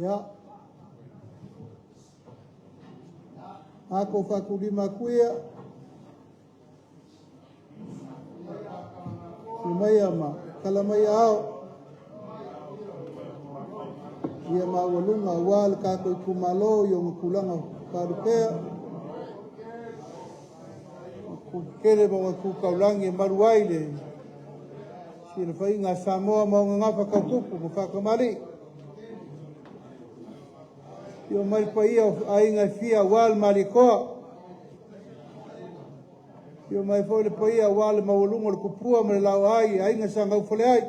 Ia. Matou faatulima atu ia. Afio maia ma tala mai ao. Ia maualuga aua le tatou itumalo i ona tulaga faalupea. Tele ma ona tu taulagi e malu ai le silafaiga a Samoa ma ona gafa tautupu ma faatamalii. Afio mai le paia o aiga e fia aua le Malietoa. Afio mai foi le paia aua le maualuga o le tupua ma le laoai i aiga sa gaufoleai.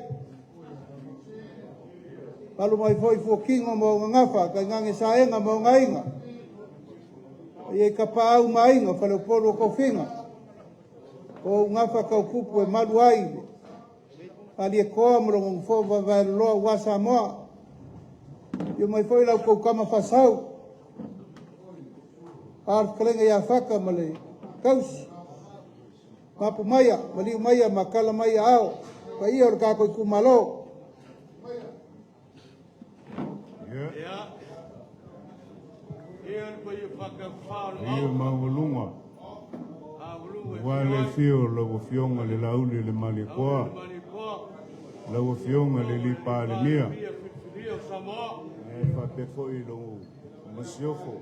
Malu mai foi fuatino ma ona gafa, tainane saega ma ona aiga. Paia i tapaau ma aiga, faleupolu o tofiga. O ou gafa tautupu e malu ai le Malietoa ma lona nofoa vaevaeloloa aua Samoa. Afio mai foi la outou tama faasau, a le fetalaiga ia Fata ma le tausi, mapu maia, maliu maia ma tala mai aao, paia o le tatou itumalo. Ia. Ia maualuga. Aua le afio o lau Afioga le Lauli o le Malietoa, lau Afioga le alii Palemia, e faapea foi lou masiofo.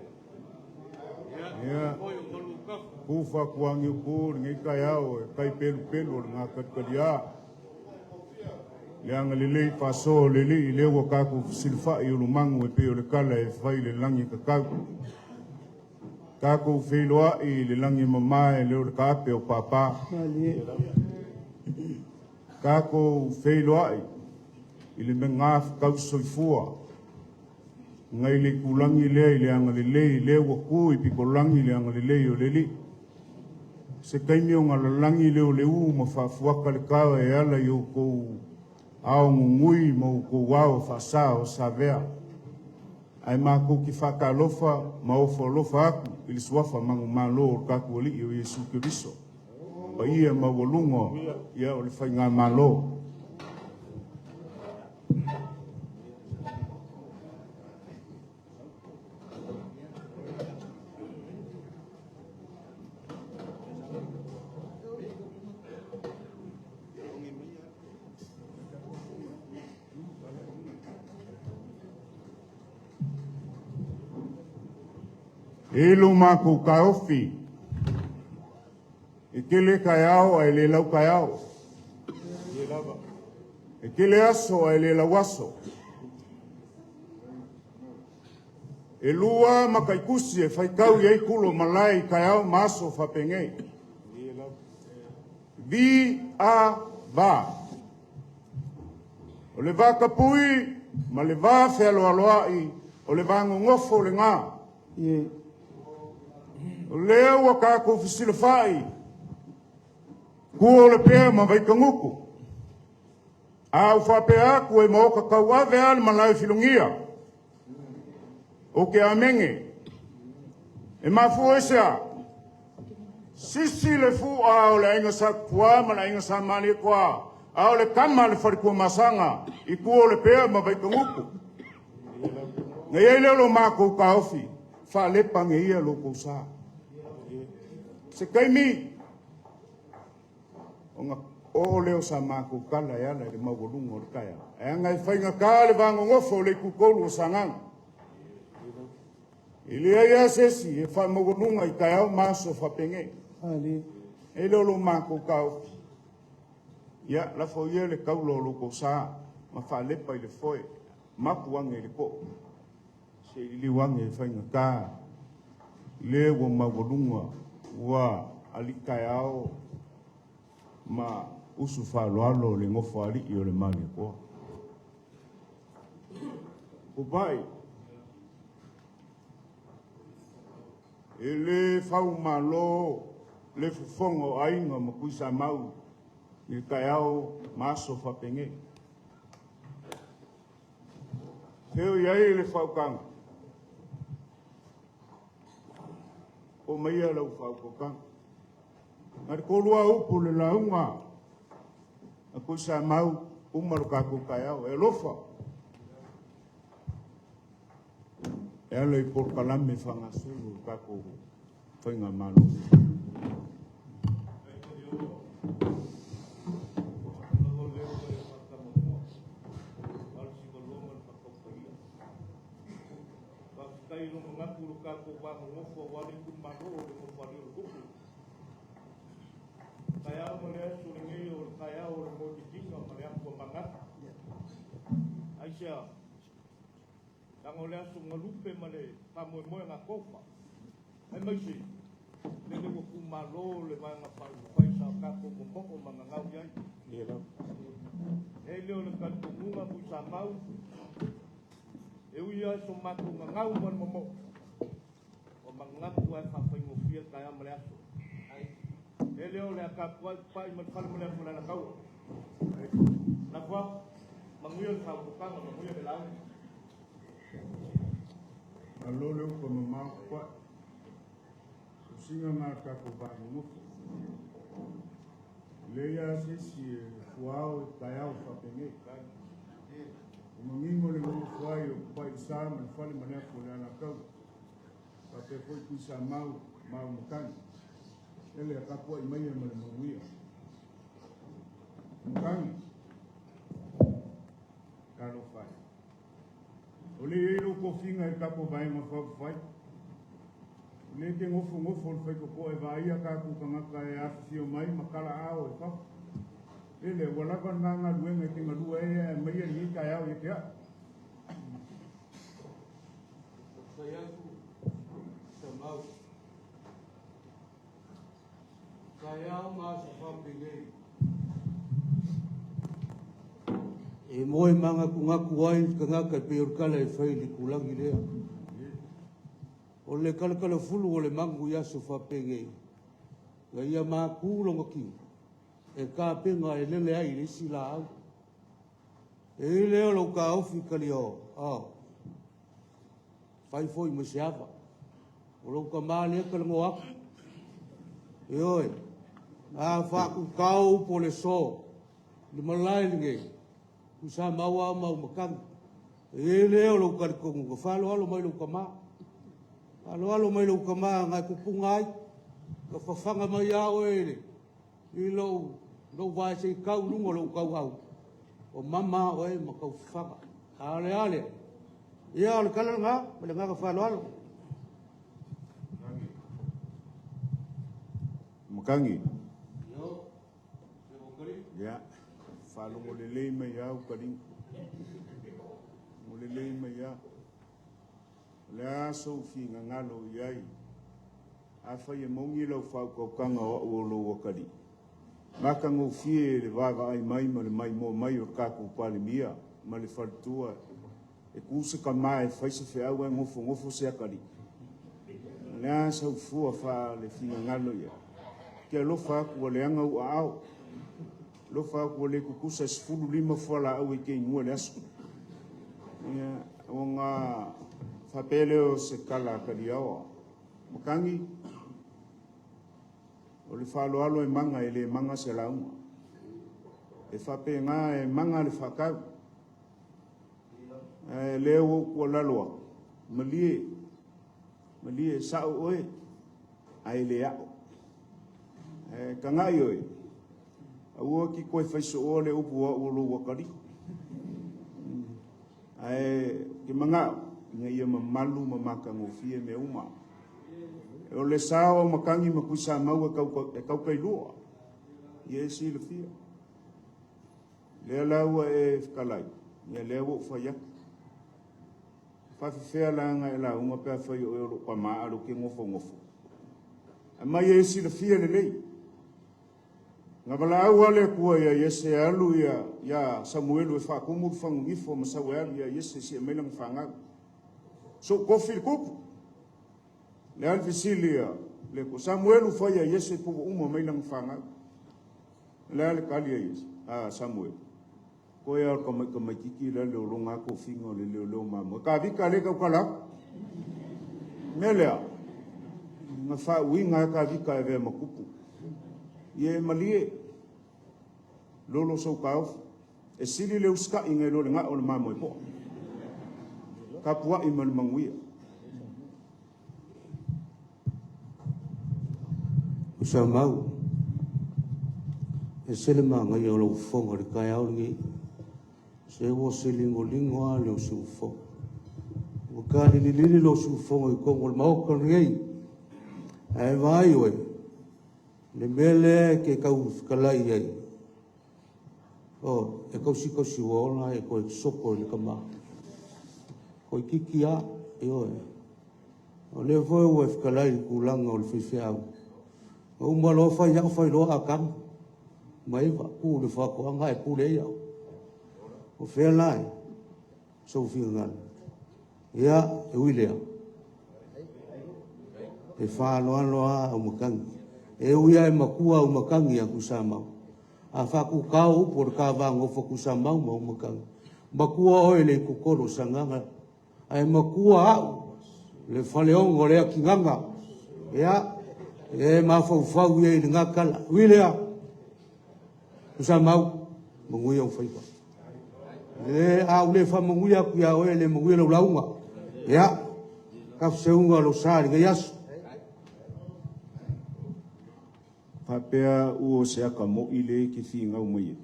Ia, pu faakuagi upu lenei taeao e tai pelupelu o le gatalikaliā. Le agalelei faasoa o le Alii lea ua tatou fesilafai i ulumagu e pei o le tala e fai le lagi tatau. Tatou feiloai i le lagi mama e le o le taape o papa. Tatou feiloai i le magafetau soifua ngai le itulagi lea i le agalelei lea ua tu i pitolagi le agalelei o le Alii. Se taimi o galalagi lea o le u ma faafuata le tao e ala i outou ao gugui ma outou ao faasa o savea. Ae matou te faatalofa ma ofo alofa atu i le suafa manumalo o le tatou Alii o Iesu Keriso. Paia maualuga ia o le faigamalo. E lo matou taofi, e tele taeao ae le lau taeao. E tele aso ae le lau aso. E lua mataitusi e faitau i ai tulo malae i taeao ma aso faapenei. Vi a va. O le va tapui ma le va fealoaloai o le va nonofo o le gā. O lea ua tatou fesilafai, tua o le pea ma Vaitagutu. A ua faapea atu e maota tauave a le malae filogia. O te amene. E mafua ese a. Sisi le fua o le aiga sa tua ma le aiga sa Malietoa. A o le tama le faletua masaga i tua o le pea ma Vaitagutu. Na iai lea o lo matou taofi, faalepa ne ia lo kou sa. Se taimi, ona o leo sa matou tala e ala i le maualuga o le taeao. E anga e faigata le vanonofo o le itutolu o Sagaga. E leai lava se isi e faamaualuga i taeao ma aso faapenei. E le o lo matou taofi. Ia, lafo ia le taula o lo kou sa ma faalepa i le foe, mapu age i le koo. Se i liliu age e faigata, le ua maualuga, ua alii taeao ma usu faaaloalo le nofo alii o le Malietoa. Pupai, e le faumalo le fofoga o aiga ma Tuisamau i le taeao ma aso faapenei. Feo i ai le faautaga, o maia lau faautautaga. Na le tolu a upu le lauga a Tuisamau uma lo tatou taeao. E alofa. E ala i polokalame faagasolo o le tatou faigamalo. Faafetai i lo manatu o lo tatou va nonofo aua le itumalo o le Nofoalii o le Tupu. Taeao ma le aso lenei o le taeao o le moemitiga ma le afu a manatu. Aisea? Leaga o le aso na lupe ma le faamoemoe na tofa. Aemaise, lele ua tuumalo le Vaega Faaupufai sa o tatou momoo ma gagau i ai. E le o le talitonuga Tuisamau, e ui lava i so matou gagau ma le momoo, ua manatu lava e faafaigofie le taeao ma le aso. E le o le a tapuai papai ma le fale ma le afu o le Alataua. Lafo atu, manuia le faautautaga, manuia le lauga. Malo le upa mamao papai. Usiga na tatou va nonofo. E leai lava se isi e fuao i taeao faapenei. Ua manino le nonofo ai o papai i le sa ma le fale ma le afu o le Alataua. Faapea foi Tuisamau ma au matagi. Ele a tapuai maia ma le manuia. Matagi, talofa e. O le i ai lou tofiga i le tatou Vaega Faaupufai, o lea e te nofonofo i le faitotoa e vaaia tatou tagata e afifio mai ma talaao i fafo. Lele, ua lava lena galuega e te galue ai ae aumaia lenei taeao ia te au. Fai atu, Samau. Taeao ma aso faapenei. E moe manatunatu ai le tagata e pei o le tala e fai i le itulagi lea. O le talatalafulu o le manu i aso faapenei, na ia matu lona tino, e tapena e lele ai i le isi laau. E i ai lea o lou taofi taliao, ao, fai foi ma se ava. O lou tama lea e talanoa atu. Ioe, a faatutao upu o le so, i le malae lenei, Tuisamau a ma au matagi. E i ai lea o lou talitonuga, faaaloalo mai lou tama. Faaaloalo mai lou tama na e tupuga ai, na fafaga mai lava oe i lou vae se i tau i luga o lou tauau, o mama lava oe ma tau fafaga. A o le a lea? Ia, o le tala lena, ma le agaga faaaloalo. Matagi. Ia, faalogo lelei mai lava Ukalina. Faalogo lelei mai lava. O le a sou finagalo i ai? Afai e moni lau faautautaga o au o lou atalii, matagofie le vaavaai mai ma le maimoa mai o le tatou Palemia ma le faletua, e tu se tama e fai se feau ae nofonofo se atalii. O le a sau fua faale-finagalo i ai? Ou te alofa atu ua leaga ou aao. Alofa atu ua le tutusa e 15 fualaau e te inua i le aso. Ia, ona faapea lea o se tala a Taliaoa. Matagi, o le faaaloalo e maga e le maga se lauga. E faapena e maga le faatau. Ae lea ua ou tuualalo atu, malie, malie, e sao oe, ae le a'o. Ae tagai oe, aua e te toe faisooa le upu o au o lou atalii. Ae ou te manao ina ia mamalu ma matagofie mea uma. O le sao o Matagi ma Tuisamau e tautailua, ia e silafia. Lea la ua e fetalai, ia lea ua ou fai atu. E faafefea la ona e lauga pe afai o oe o lou tama a o lea ou te nofonofo? Aumai e silafia lelei. Na valaau lava le Atua ia Iese e alu ia Samuelu e faatumu le fagunifo ma sau e alu ia Iese e sie mai lana fanau. Sou tofi le tupu. Le a le fesili a le Atua? Samuelu fai ia Iese po ua uma mai lana fanau. O le a le tali a Iese? A Samuelu. Koe lava o le tamaitamaititi la le o lona tofiga o le leoleo mamoe. Tavita lea e tautala atu. Mea lea, na faauiga lava Tavita e avea ma tupu. Ia e malie, lolo sou taofi. E sili le usitai nai lo le gao o le mamoe poa. Tapuai ma le manuia. Tuisamau, e ese le manaia o lau fofoga i le taeao lenei. Se ua se ligoligo lava le siufofoga. Ua talililili lou siufofoga i totonu o le Maota lenei. Ae vaai oe, le mea lea e te tau fetalai i ai, oh, e tausitausi ua ola e toe sopo i le tama. Toeitiiti lava, ioe. O lea foi ua e fetalai i le tulaga o le faifeau, na uma loa fai au fai loa Atamu ma Eva, tu i le faatoaga ae pule ai au. O fea la sou finagalo? Ia, e ui lea, e faaaloalo lava Auimatagi. E ui lava e matua Auimatagi ia Tuisamau, a faatutao upu o le ta va nofo a Tuisamau ma Auimatagi, matua oe i le itutolu o Sagaga ae matua au le faleono o le atinaga. Ia, e mafaufau ia i lena tala. Ui lea, Tuisamau, manuia ou faiva. Le, a ou le faamanuia atu ia oe, e le manuia lau lauga. Ia, tafeseuga o lou sa i lenei aso. Faapea ua o se aka mo'i lea e te finau mai ai,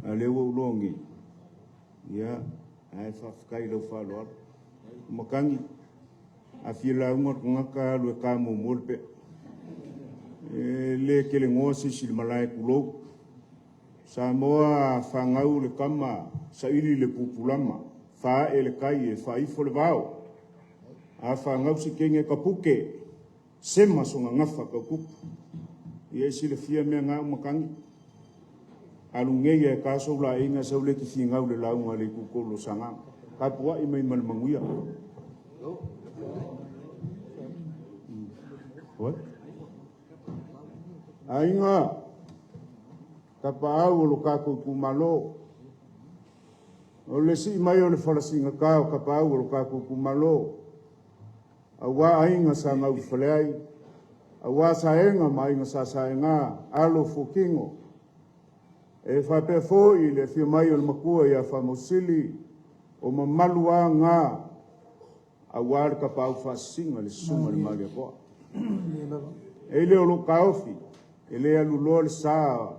a o lea ua ou iloa nei, ia, ae faafetai i lau faaaloalo. Matagi, a fia lauga le tagata, alu e ta muamua le pea. E le kelegoa se isi i le malae, tulou. Samoa a fanau le tama, saili le pupulama, faaee le tai e faaifo le vao. A fanau se teine tapute, sema sona gafa tautupu. Ia e silafia mea na Auimatagi. Alu nei e ta sou laeiga sau lea e te finau i le lauga a le itutolu o Sagaga. Tapuai mai ma le manuia. Aiga, tapaau o lo tatou itumalo, o le sii mai o le falasigata o tapaau o lo tatou itumalo, aua aiga sa gaulifale ai, aua Saega ma aiga sa Saega, alo o Fuatino, e faapea foi le afio mai o le matua ia Faamausili, o mamalu lava na aua le tapaau faasisina le susuga i le Malietoa. E le o lou taofi, e le aluloa le sa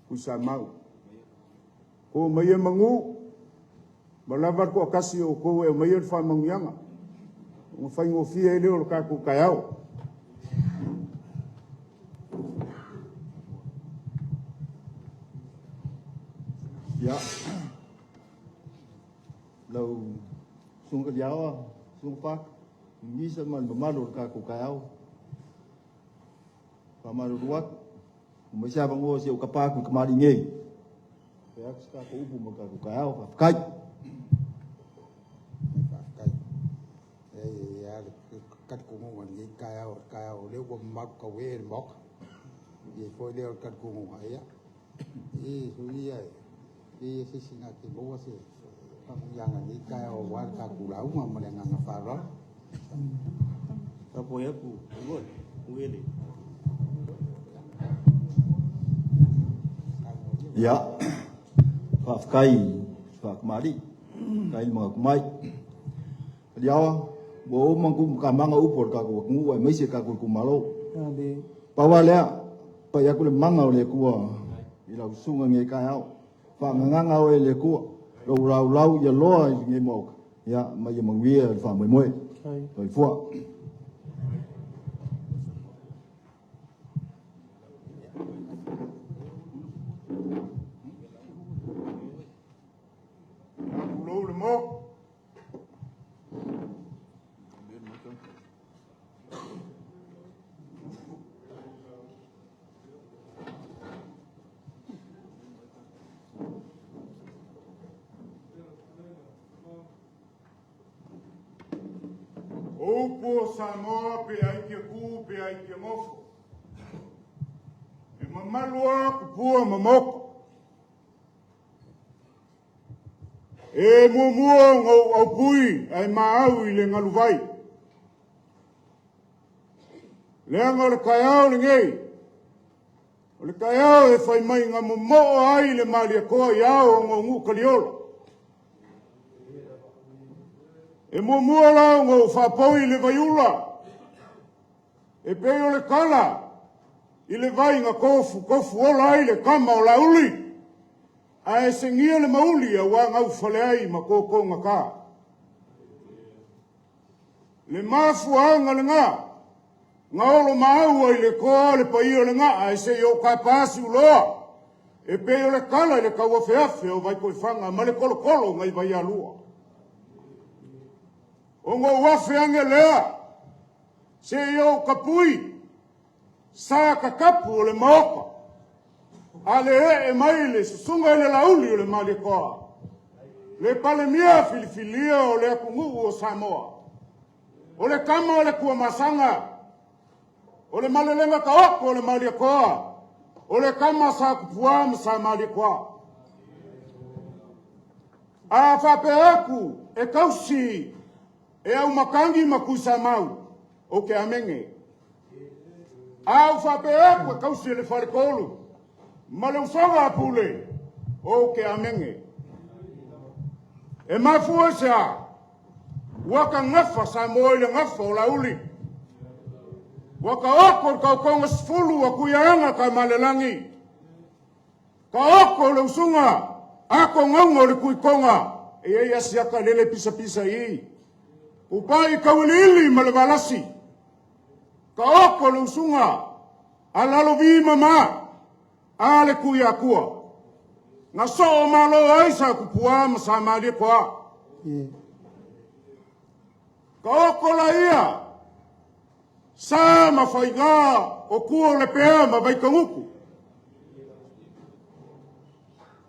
Tuisamau. Ko mai e manu, ma lava le toatasi o outou e aumaia le faamanuiaga, ona faigofie ai lea o le tatou taeao. Ia, lau susuga Taliaoa, susuga Park, Misa ma le mamalu o le tatou taeao. Faamalulu atu, ua maua se avanoa se i ou tapa atu i tamalii nei. Fai atu se tatou upu mo le tatou taeao. Faafetai. Faafetai. E i ai le talitonuga i lenei taeao, taeao o lea ua mamalu tauee le Maota. E i ai foi lea o le talitonuga, ia, e sui ia e leai se isi na te maua se faamanuiaga i lenei taeao aua le tatou lauga ma le agaga faaaloalo. Tapuai atu, Uele. Ia, faafetai faatamalii, faafetai le manatu mai. Aliaoa, ua uma ona tuumatamaga upu a le tatou atunuu aemaise le tatou itumalo. Pau lava lea, pai atu le mana o le Atua i lau susuga i lenei taeao. Faagagaga oe e le Atua, lou laulau ia loa i lenei Maota, ia, ma ia manuia le faamoemoe. Soifua. Tulou le Maota. O upu o Samoa pe ai tia tu pe ai tia nofo. E mamalu a tupua ma maota. E muamua ona ou aupui ae maau i le galuvai. Leaga o le taeao lenei, o le taeao e fai mai na momoo ai le Malietoa i ao o nuu taliola. E muamua la ona ou faapoi le vaiula, e pei o le tala. I le vai na tofu, tofu ola ai le tama o Laauli, ae segia le mauli auā gaufale ai ma totogata. Le mafuaaga lena na olo maua i le toa le paia o le gaa e se i ou tapa siuloa e pei o le tala i le tauafeafe o Vaitoefaga ma le tolotolo nai Vaialua. Ona ou afe ane lea se i ou tapui sa tatapu o le Maota, a le ee mai le susuga i le Laauli o le Malietoa, le Palemia filifilia o le atunuu o Samoa, o le tama o le Tuamasaga, o le malelega taoto o le Malietoa, o le tama sa Tupua ma sa Malietoa. A faapea atu e tausi e Aumatangi ma Tuisamau, ou te amene. A ou faapea atu e tausi e le Faletolu ma le usoga a Pule, ou te amene. E mafua i se a? Ua ta gafa Samoa i le gafa o Laauli. Ua taoto le taotoga sefulu a Tuiaana Tamalelagi. Taoto le usuga atogauga o le Tuitoga. E i ai asiata lele pisapisa i i. Upai tauiliili ma le valasi. Taoto le usuga a Lalovi mama a le Tuiatua. Na soo malo ai sa Tupua ma sa Malietoa. Taoto laia sa ma faiga o tua o Lepea ma Vaitagutu.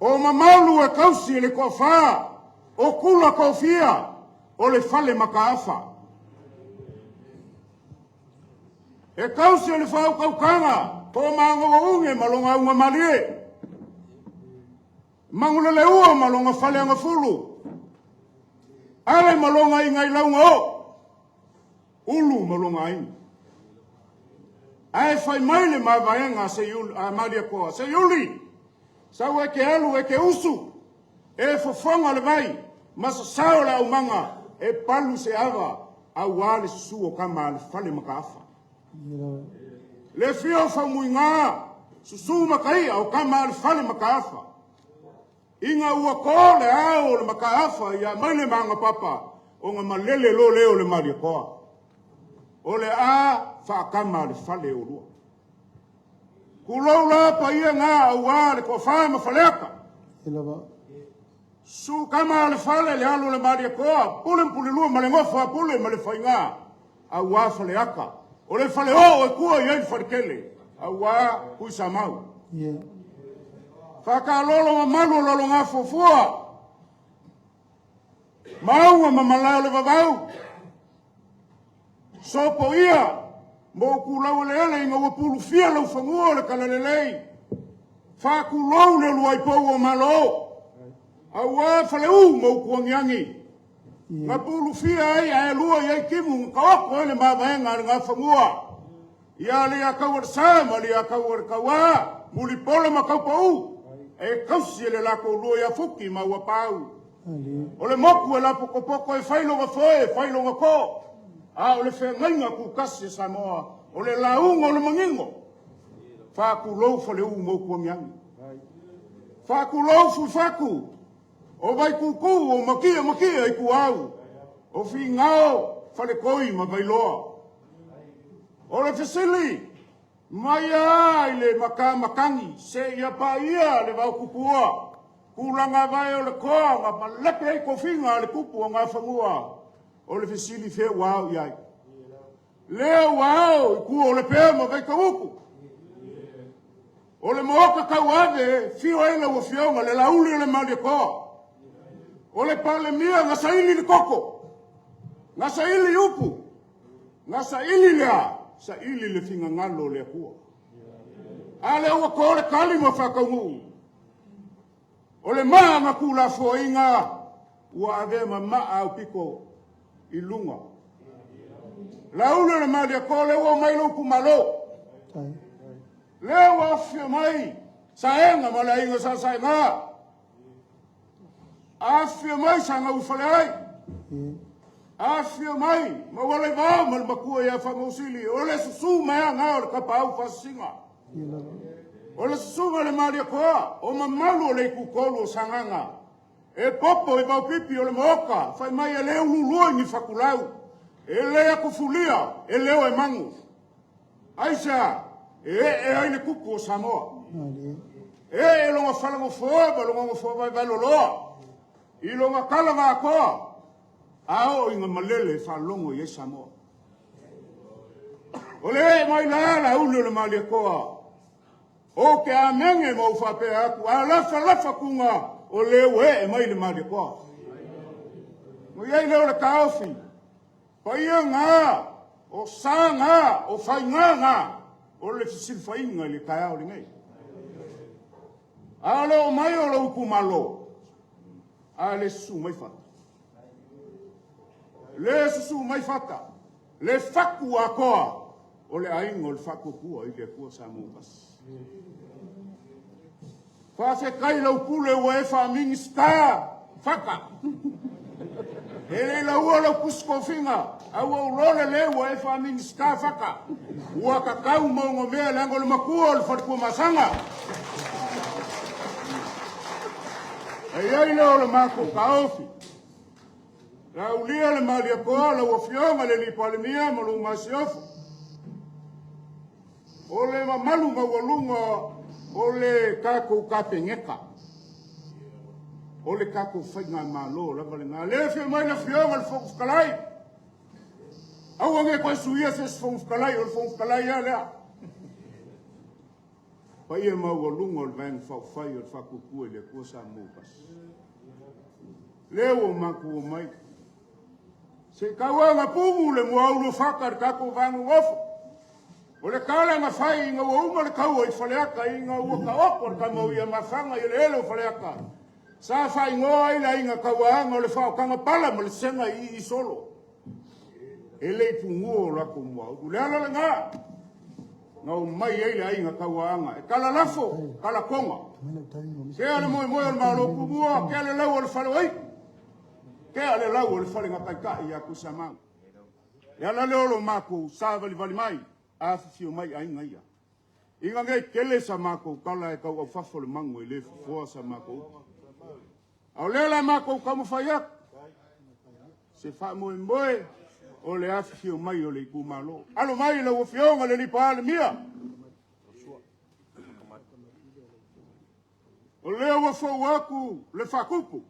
O mamalu e tausi e le toafa o Tula Tofia o le fale mataafa. E tausi e le faautautaga toamagauauge ma lona augamalie. Manuleleua ma lona faleagafulu. Ale ma lona aiga i lauga o. Ulu ma lona aiga. Ae fai mai le mavaega a Seiuli, a Malietoa, Seiuli, sau e te alu e te usu, e fofoga le vai, ma sasao le aumaga, e palu se ava, auā le susu o tama a le fale mataafa. Le fia o Faumuiga, susu makaia o tama a le fale mataafa. Ina ua to le ao o le mataafa ia Maile ma Agapapa, ona malele loa lea o le Malietoa. O le a faatama a le fale o lua. Tulou la paia na auā le toafa ma Faleata. Susu tama a le fale le alo o le Malietoa, Pule ma Pulelua ma le nofo a Pule ma le Faiga, auā Faleata. O le fale oo e tua i ai le faletele, auā Tuisamau. Faataalolo mamalu o Lalogafuafua, Maua ma malae o le vavau, sopoia ma ou tulau eleele ina ua pulufia laufanua o le talalelei, faatulou le uluai pou o Malo, auā Faleu ma Utuagiagi, na pulufia ai ae lua i ai timu na taoto ai le mavaega a le Gafanua, ia Alaiataualesa ma Alaiataualetauā, Mulipola ma Taupou, e tausi e le latou lua ia Fuki ma Uapau. O le motu e lapotopoto e fai lona foe e fai lona too, a o le feagaiga tutasi a Samoa, o le lauga o le manino. Faatulou Faleu ma Utuagiagi. Faatulou Fuifatu, o Vaituutuu, o Matia Matia i Tuau, o Finao, Faletoi ma Vailoa. O le fesili, mai lava i le matamatagi seia paia le vaotupua, tulaga vae o le toa na malepe ai tofiga a le tupu o Gafanua, o le fesili fea ua ao i ai? Lea ua ao i tua o Lepea ma Vaitautu. O le maota tauave fio ai lau afioga le Laauli o le Malietoa. O le Palemia na saili le toto, na saili upu, na saili le a, saili le finagalo o le Atua. A lea ua to le tali ma faataunuu. O le maa na tuulafoaiga ua avea ma maa aupito i luga. Laauli o le Malietoa lea ua omai lou itumalo. Lea ua afifio mai Saega ma le aiga sa Saega. Afifio mai Sagauifaleai. Afifio mai Maualaivao ma le matua ia Faamausili. O le susu maeaga o le tapaau faasisiga. O le susuga i le Malietoa, o mamalu o le Itutolu o Sagaga, e popo i vaopipi o le Maota, fai mai e le ululua i ni fatulau, e le atufulia, e leo e manu. Aisea? E ee ai le tupu o Samoa. E ee lona falenofoa ma lona nofo vaevaeloloa i lona tala na atoa, a oo ina malele e faalogo i ai Samoa. O le ee mai la Laauli o le Malietoa, ou te amene ma ou faapea atu, a lafa lafa tuna, o lea ua ee mai le Malietoa. Ona i ai lea o le taofi, paia na, o sa na, o faiga na, o le fesilafaiga i le taeao lenei. A o le oo mai o lou itumalo, a le susu mai Fata, le susu mai Fata, le fatu atoa o le aiga o le Faatuatua i le Atua Samoa ua Tasi. Faafetai lau pule ua e faa-Minisita Fata. E le laua lau tusi tofiga, a ua ou iloa lelei ua e faa-Minisita Fata. Ua tatau ma onomea leaga o le matua o le faletuamasaga. E i ai lea o le matou taofi. Laulia le Malietoa, lau Afioga i le Palemia ma lou Masiofo. O le mamalu maualuga o le tatou Kapeneta, o le tatou faigamalo lava lena. Le afio mai le Afioga i le Fofoga Fetalai, aua ne i toe suia se isi Fofoga Fetalai, o le Fofoga Fetalai lava lea. Paia maualuga o le Vaega Faaupufai o le Faatuatua i le Atua Samoa ua Tasi. Lea ua matou omai, se i tau pumu le muaulu o Fata i le tatou va nonofo. O le tala na fai ina ua uma le taua i Faleata, ina ua taoto le tamauiaomafaga i eleele o Faleata, sa faaigoa ai le aiga Tauaana o le faaotaga pala ma le sega i solo. E le i pugua o latou muaulu. Le ala lena, na omai ai le aiga Tauaana e talalafo, talatoga. Kea le moemoe o le Malo Tumua, kea le lau o le fale o Aitu, kea le lau o le fale na taitai ia Tuisamau. Le ala lea o lo matou savalivali mai, afifio mai aiga ia. Ina nei tele sa matou tala e tau aufafo le magu e le fofoa sa matou upu. A o lea la matou taumafai atu, se faamoemoe o le afifio mai o le itumalo. Alo mai lau Afioga i le Palemia, o lea ua fou atu le faatupu,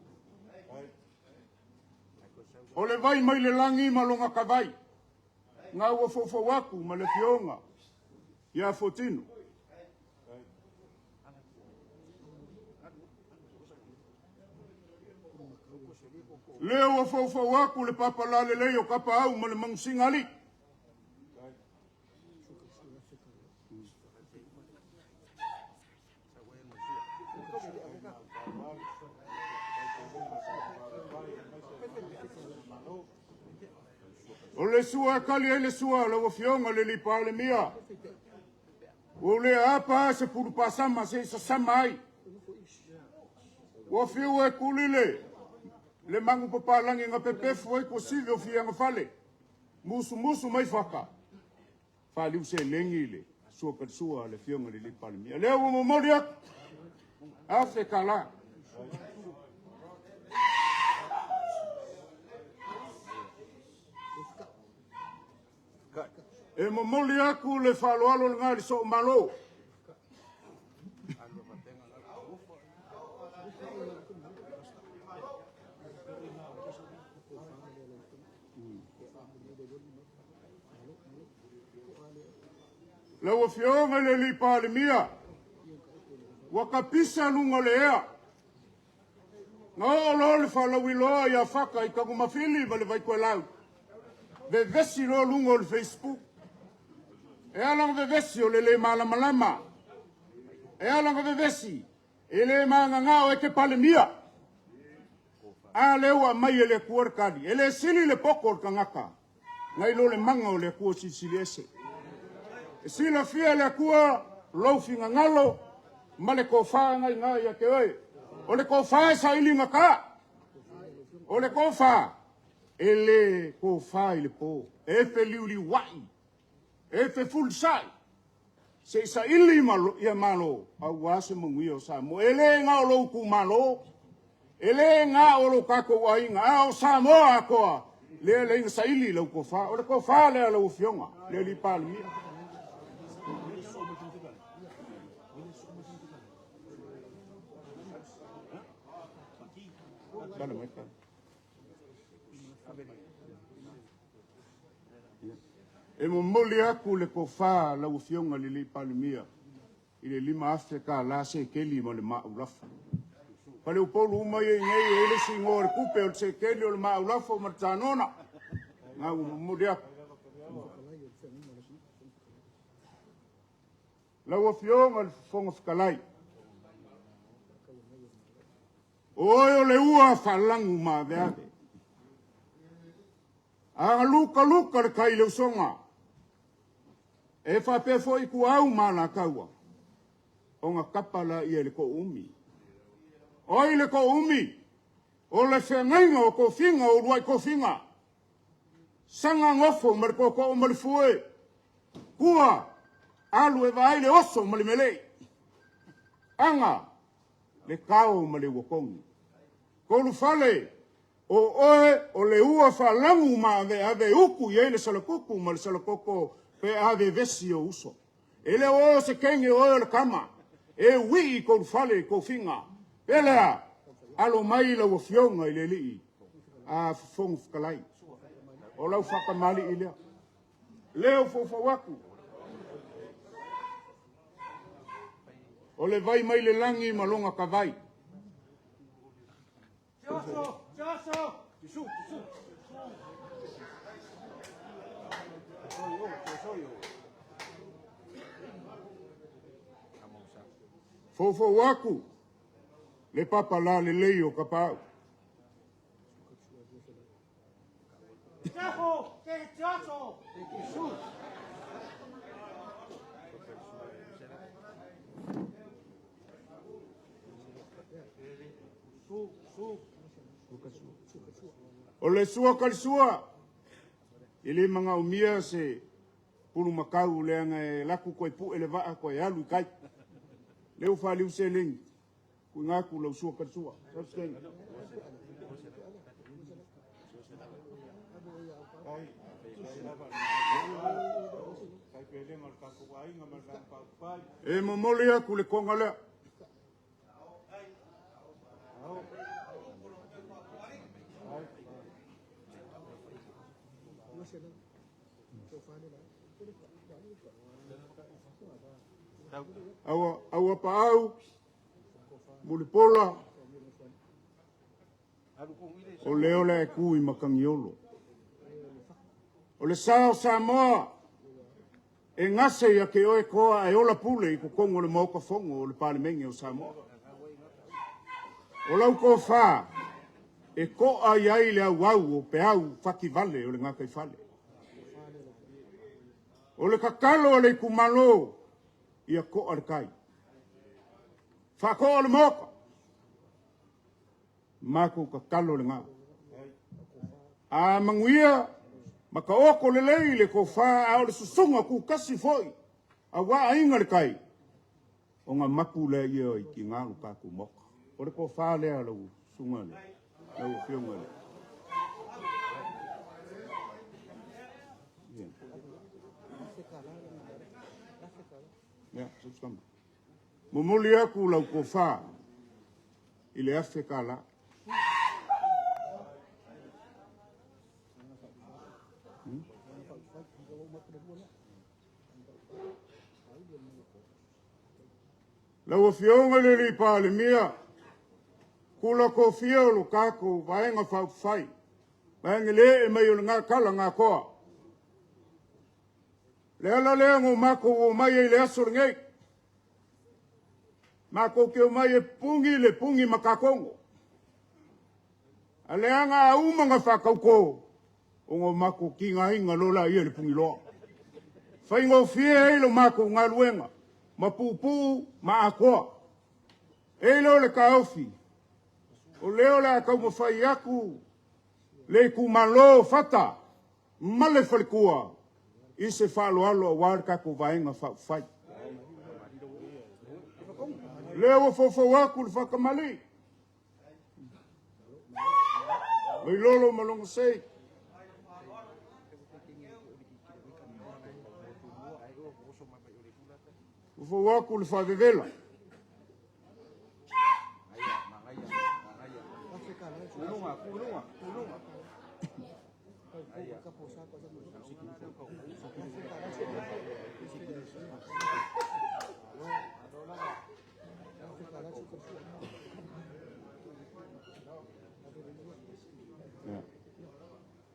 o le vai mai le lagi ma lona tavai, na ua foufou atu ma le afioga ia Fuatino. Lea ua foufou atu le papalalelei o Tapaau ma le Manusina Alii. O le sua e tali ai le sua a lau Afioga i le Palemia. Ua ou le apa se pulupasama se i sasama ai. Ua fiu e tuli le manupapalagi na pepefu ai tuasivi o Fiagafale, musumusu mai Fata, faaliu seleni le sua talisua a le Afioga i le Palemia. Lea ua momoli atu $1,000. E momoli atu le faaaloalo lena i le Soomalo. Lau Afioga i le Palemia, ua tapisa luga o le ea. Na oo loa le faalauiloa ia Fata i Tanumafili ma le Vaitoelau, vevesi loa luga o le Facebook. E ala ona vevesi o le le malamalama. E ala ona vevesi, e le mananao e te Palemia. A lea ua aumai e le Atua le tali. E le sili le poto o le tagata nai lo le maga o le Atua Silisili Ese. E silafia e le Atua lou finagalo ma le tofa na i ina ia te oe. O le tofa e saili gata. O le tofa e le tofa i le po. E feliuliuai, e fefulisai. Se i saili ia Malo aua se manuia o Samoa. E le na o lou itumalo, e le na o lo tatou aiga, a o Samoa atoa, lea le ina saili lau tofa. O le tofa lea lau Afioga, le alii Palemia. Tala mai, tala. E momoli atu le tofa lau Afioga i le Palemia i le $5,000 sekeli ma le maaulafo. Faleupolu uma ia i inei, e i ai le isi igoa o le tupe, o le sekeli, o le maaulafo ma le tanona. Na ua momoli atu. Lau Afioga i le Fofoga Fetalai, o oe o le ua faalanu maaveave. A na lukaluka le tai i le usoga, e faapea foi Ituau ma Alataua, ona tapa lea i le toaumi. O ai le toaumi? O le feagaiga o tofiga o uluai tofiga, saga nofo ma le tootoo o le fue, tua alu e vaai le oso ma le melei, aga le tao ma le ua togi. Tolufale, o oe o le ua faalagu maaveave e utu i ai le Salatutu ma le Salatoto pe a vevesi ou uso. E le o oe o se teine o oe o le tama, e uii i tolufale i tofiga. E lea, alo mai lau Afioga i le Alii a Fofoga Fetalai, o lau faatamalii lea. Lea ua foufou atu, o le vai mai le lagi ma lona tavai. Foufou atu le papa lalelei o Tapaau. O le sua talisua, e le manaomia se pulumakau leaga e alu atu toe pue le vaa toe alu i tai. Lea ua faaliu seleni, tuuina atu lau sua talisua. E momoli atu le toga lea. Aua, Auapaau, Mulipola, o lea o le a e tu i Matagiolo. O le sa o Samoa e gase ia te oe toa ae ola pule i totonu o le Maota Fono o le Palemene o Samoa. O lau tofa e to'a i ai le auau o peau fativale o le gataifale. O le tatalo a le itumalo, ia to'a le tai, faatoa le Maota. Matou tatalo lena. A manuia ma taoto lelei le tofa, a o le susuga tutasi foi aua Aiga i le Tai, ona mapu lea i tiga lo tatou Maota. O le tofa lea lau susuga lau Afioga i le Momoli atu lau tofa i le $1,000. Lau Afioga i le Palemia, Tula Tofia o lo tatou Vaega Faaupufai, vaega le ee mai o lena tala na atoa. Le ala lea na o matou omai ai i le aso lenei, matou te omai e pupuni le puni matatogo. A leaga a uma ona faatauto, ona o matou tigaina loa lea i le puniloa. Faigofie ai le matou galuega ma puupuu ma atoa. E i ai lea o le taofi, o lea o le a taumafai atu le itumalo o Fata ma le faletua i se faaaloalo aua le tatou Vaega Faaupufai. Lea ua foufou aku le faakamali'i. Vailolo ma Logasei. Foufou aku le faavevela.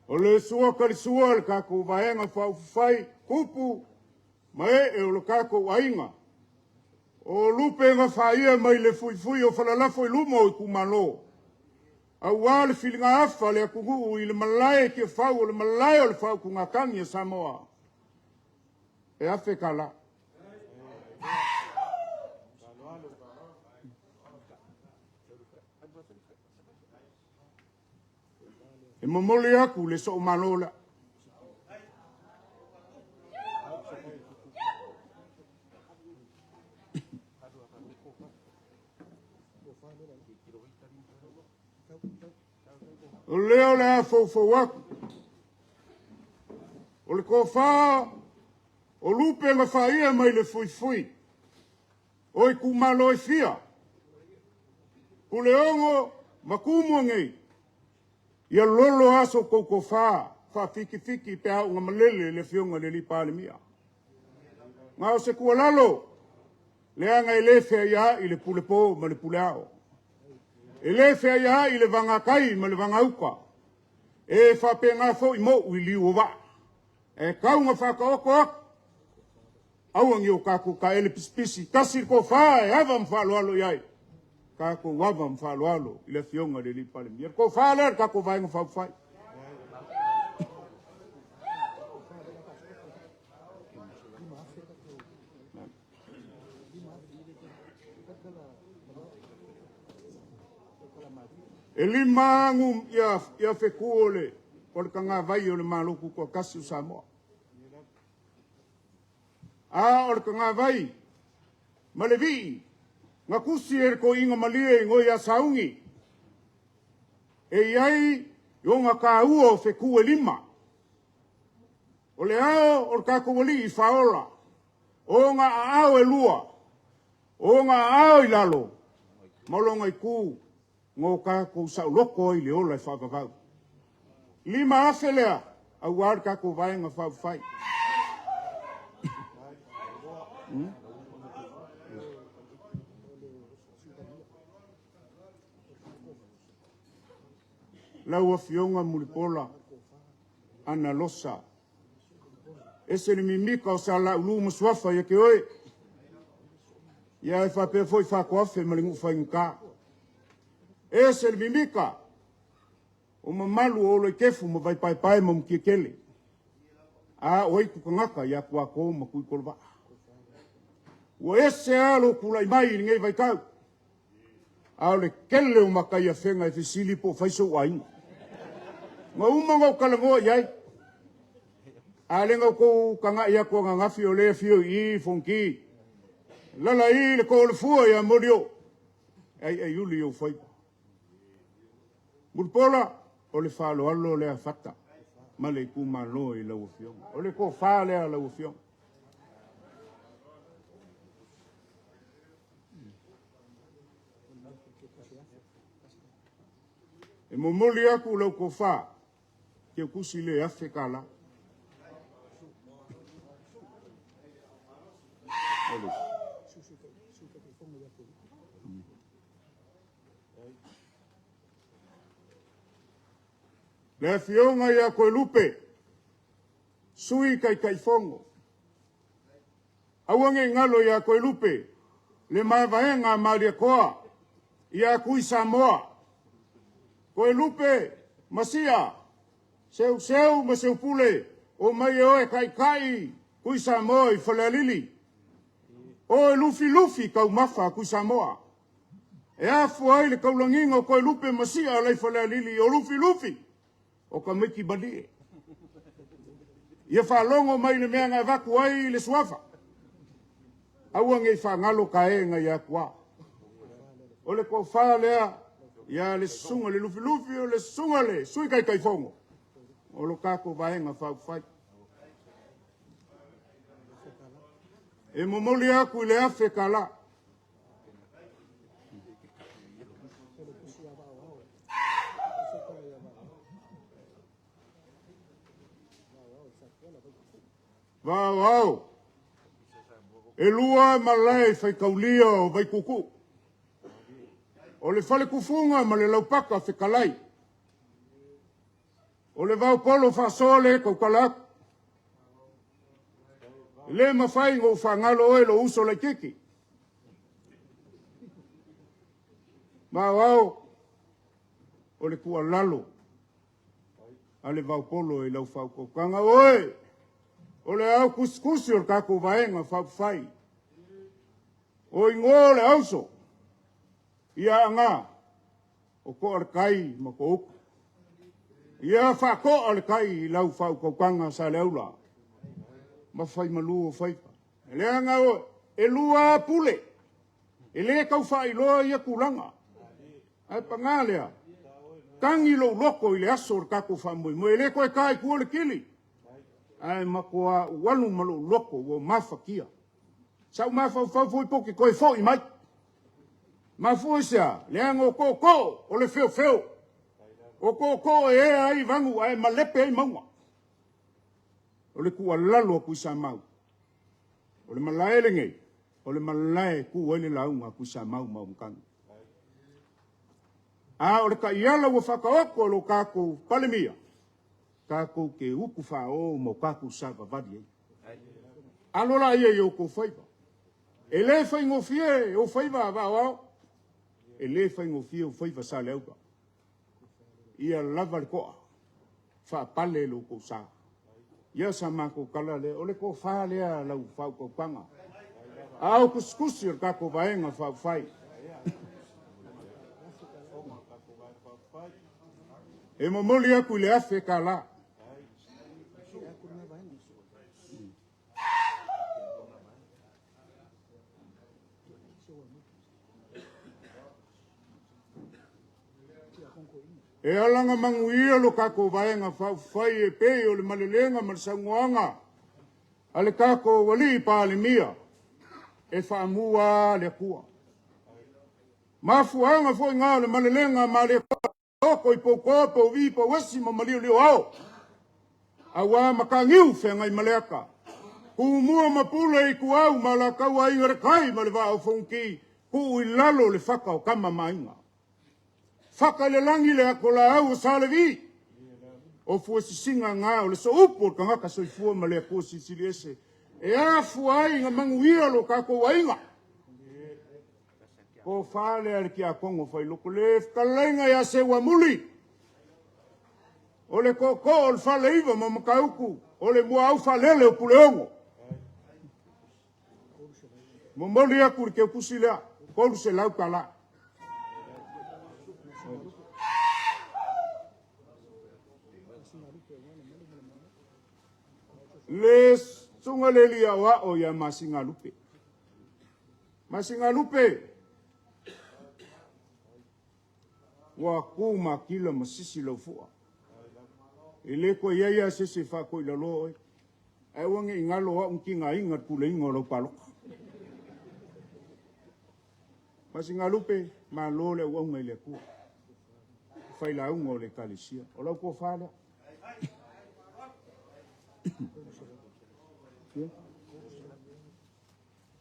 O le sua kalisua le kakou vaega faaupufai tupu ma ee o le kakou aiga. O lupe gafaia mai le fuifui o falalafo i luma o itumalo. Aua le filigaafa a le atunuu i le malae i Tiafau o le malae o le faautugatagi a Samoa. E $1,000. E momoli aku le soomalo lea. O lea o le a foufou aku. O le tofa o lupe na faia mai le fuifui o itumalo e fia, Puleono ma Tumua nei, ia lolo aso tou tofa faafitifiti pe a oo ina malele le Afioga i le Palemia. Na o se tuualalo, leaga e le feaiaai le pulepo ma le puleao. E le feaiaai le vagatai ma le vagauta. E faapena foi mou i liu o vaa. E tau ina faataoto atu, aua ne i o tatou taele pisipisi, tasi le tofa e ava ma faaaloalo i ai, tatou ava ma faaaloalo i le Afioga i le Palemia. Le tofa lea a le tatou Vaega Faaupufai. E 5 ia fetu o le tagavai o le Malo Tutoatasi o Samoa. A o le tagavai ma le vii na tusi e le toeaina malie igoa ia Sauni, e i ai ona taua o fetu e 5. O le ao o le tatou alii faaola, o ona aao e 2, o ona aao i lalo ma lona itu na o tatou saoloto ai i le ola e faavavau. 5,000 lea aua le tatou Vaega Faaupufai. Lau Afioga Mulipola Analosa, ese le mimita o Sa Laulu ma Suafa ia te oe, ia e faapea foi Faatoafe ma le nuu faigata. Ese le mimita o mamalu o Oloikefu ma Vaipaepae ma Mutiatele, a o ai tagata ia Tuato ma Tuitolovaa. Ua ese lava lou tulai mai i lenei vaitau, a o le tele o matai afega e fesili po o fai sou aiga. Na uma ona ou talanoa i ai, a le na outou tagai atu ananafi o lea e afio i i Fonoti, alaala i le too o le fua ia Molioo, e aiaiuli i ou faiva. Mulipola, o le faaaloalo lea Fata ma le itumalo i lau Afioga. O le tofa lea a lau Afioga. E momoli aku lau tofa, teutusi le $1,000. Le Afioga ia Toelupe, Sui Taitaifono. Aua ne i galo ia Toelupe le mavaega a Malietoa ia Tui Samoa. Toelupe Masia, Seuseu ma Seupule, omai e o e taitai Tui Samoa i Falealili. O e lufilufi taumafa a Tui Samoa. E afua ai le taulagiga o Toelupe Masia la i Falealili o lufilufi o tamaiti malie. Ia faalogo mai le mea na avatu ai le suafa. Aua ne i faagalo tae na i atua. O le tofa lea ia le susuga le Lufilufi, o le susuga le Sui Taitaifono o lo tatou Vaega Faaupufai. E momoli atu i le $1,000. Vaoao, e lua malae faitaulia o Vaituutuu, o le Falekufuga ma le Laupaka fetalai, o le vaopolo faasoa le tautala atu. E le mafai ona ou faagalo oe lou uso laitiiti. Maoao, o le tuualalo a le vaopolo i lau faautautaga, oe o le ao tusitusi o le tatou Vaega Faaupufai, o igoa o le auso, ia Aana, o toa le tai ma to utu. Ia faatoa le tai i lau faautautaga Saleaula ma faimalu o faiva. Leaga e lua lava pule, e le tau faailoa ia tulaga. Ae paga lea, tagi lou loto i le aso o le tatou faamoemoe, e le toe ta i tua le tili, ae matua ou alu ma lou loto ua mafatia. Sa ou mafaufau foi pe ou te toe foi mai. Mafua i se a? Leaga o tootoo o le feofeo, o tootoo e ea ai vanu ae malepe ai mauga. O le tuualalo a Tuisamau, o le malae lenei, o le malae e tu ai le lauga a Tuisamau ma Auimatagi. A o le taiala ua faataoto e lo tatou Palemia, tatou te utufaaoo ma o tatou savavali ai. Alo laia i outou faiva. E le faigofie ou faiva Vaaoao, e le faigofie ou faiva Saleaula. Ia lava le toa, faapale lo outou sa. Ia sa matou tala lea, o le tofa lea a lau faautautaga, a o tusitusi o le tatou Vaega Faaupufai. E momoli atu i le $1,000. E alagamanuia lo tatou Vaega Faaupufai e pei o le malelega ma le saunoaga a le tatou Alii Palemia, e faamu lava le Atua. Mafuaaga foi na o le malelega Oko i Poutoa, Pouvi, Pouesi ma Maliolioao, aua Mataniu Feagaimaleata, Tumua ma Pule, Ituau ma Alataua, Aiga i le Tai ma le Vaa o Fonoti, tuu i lalo le fata o Tama ma Aiga. Fata i le lagi le atolaau o Sa Levi, o fuesisiga na o le sooupu o le tagata soifua ma le Atua Silisili Ese, e afua ai ona manuia lo tatou aiga. Tofa lea a le tiakono failoto, le fetalaiga ia Seuamuli, o le tootoo o le Faleiva ma Matautu, o le muaau faalele o Puleono. Momoli atu le teutusi lea, $300. Le susuga le alii aoao ia Masinalupe. Masinalupe, ua tu matila ma sisi lau fua. E le toe i ai lava se isi e faatoilaloa oe. Ae aua ne i galo o au na tigaina i le puleaina o lau palota. Masinalupe, malo le auauna i le Atua. Failauga o le Ekalesia. O lau tofa lea.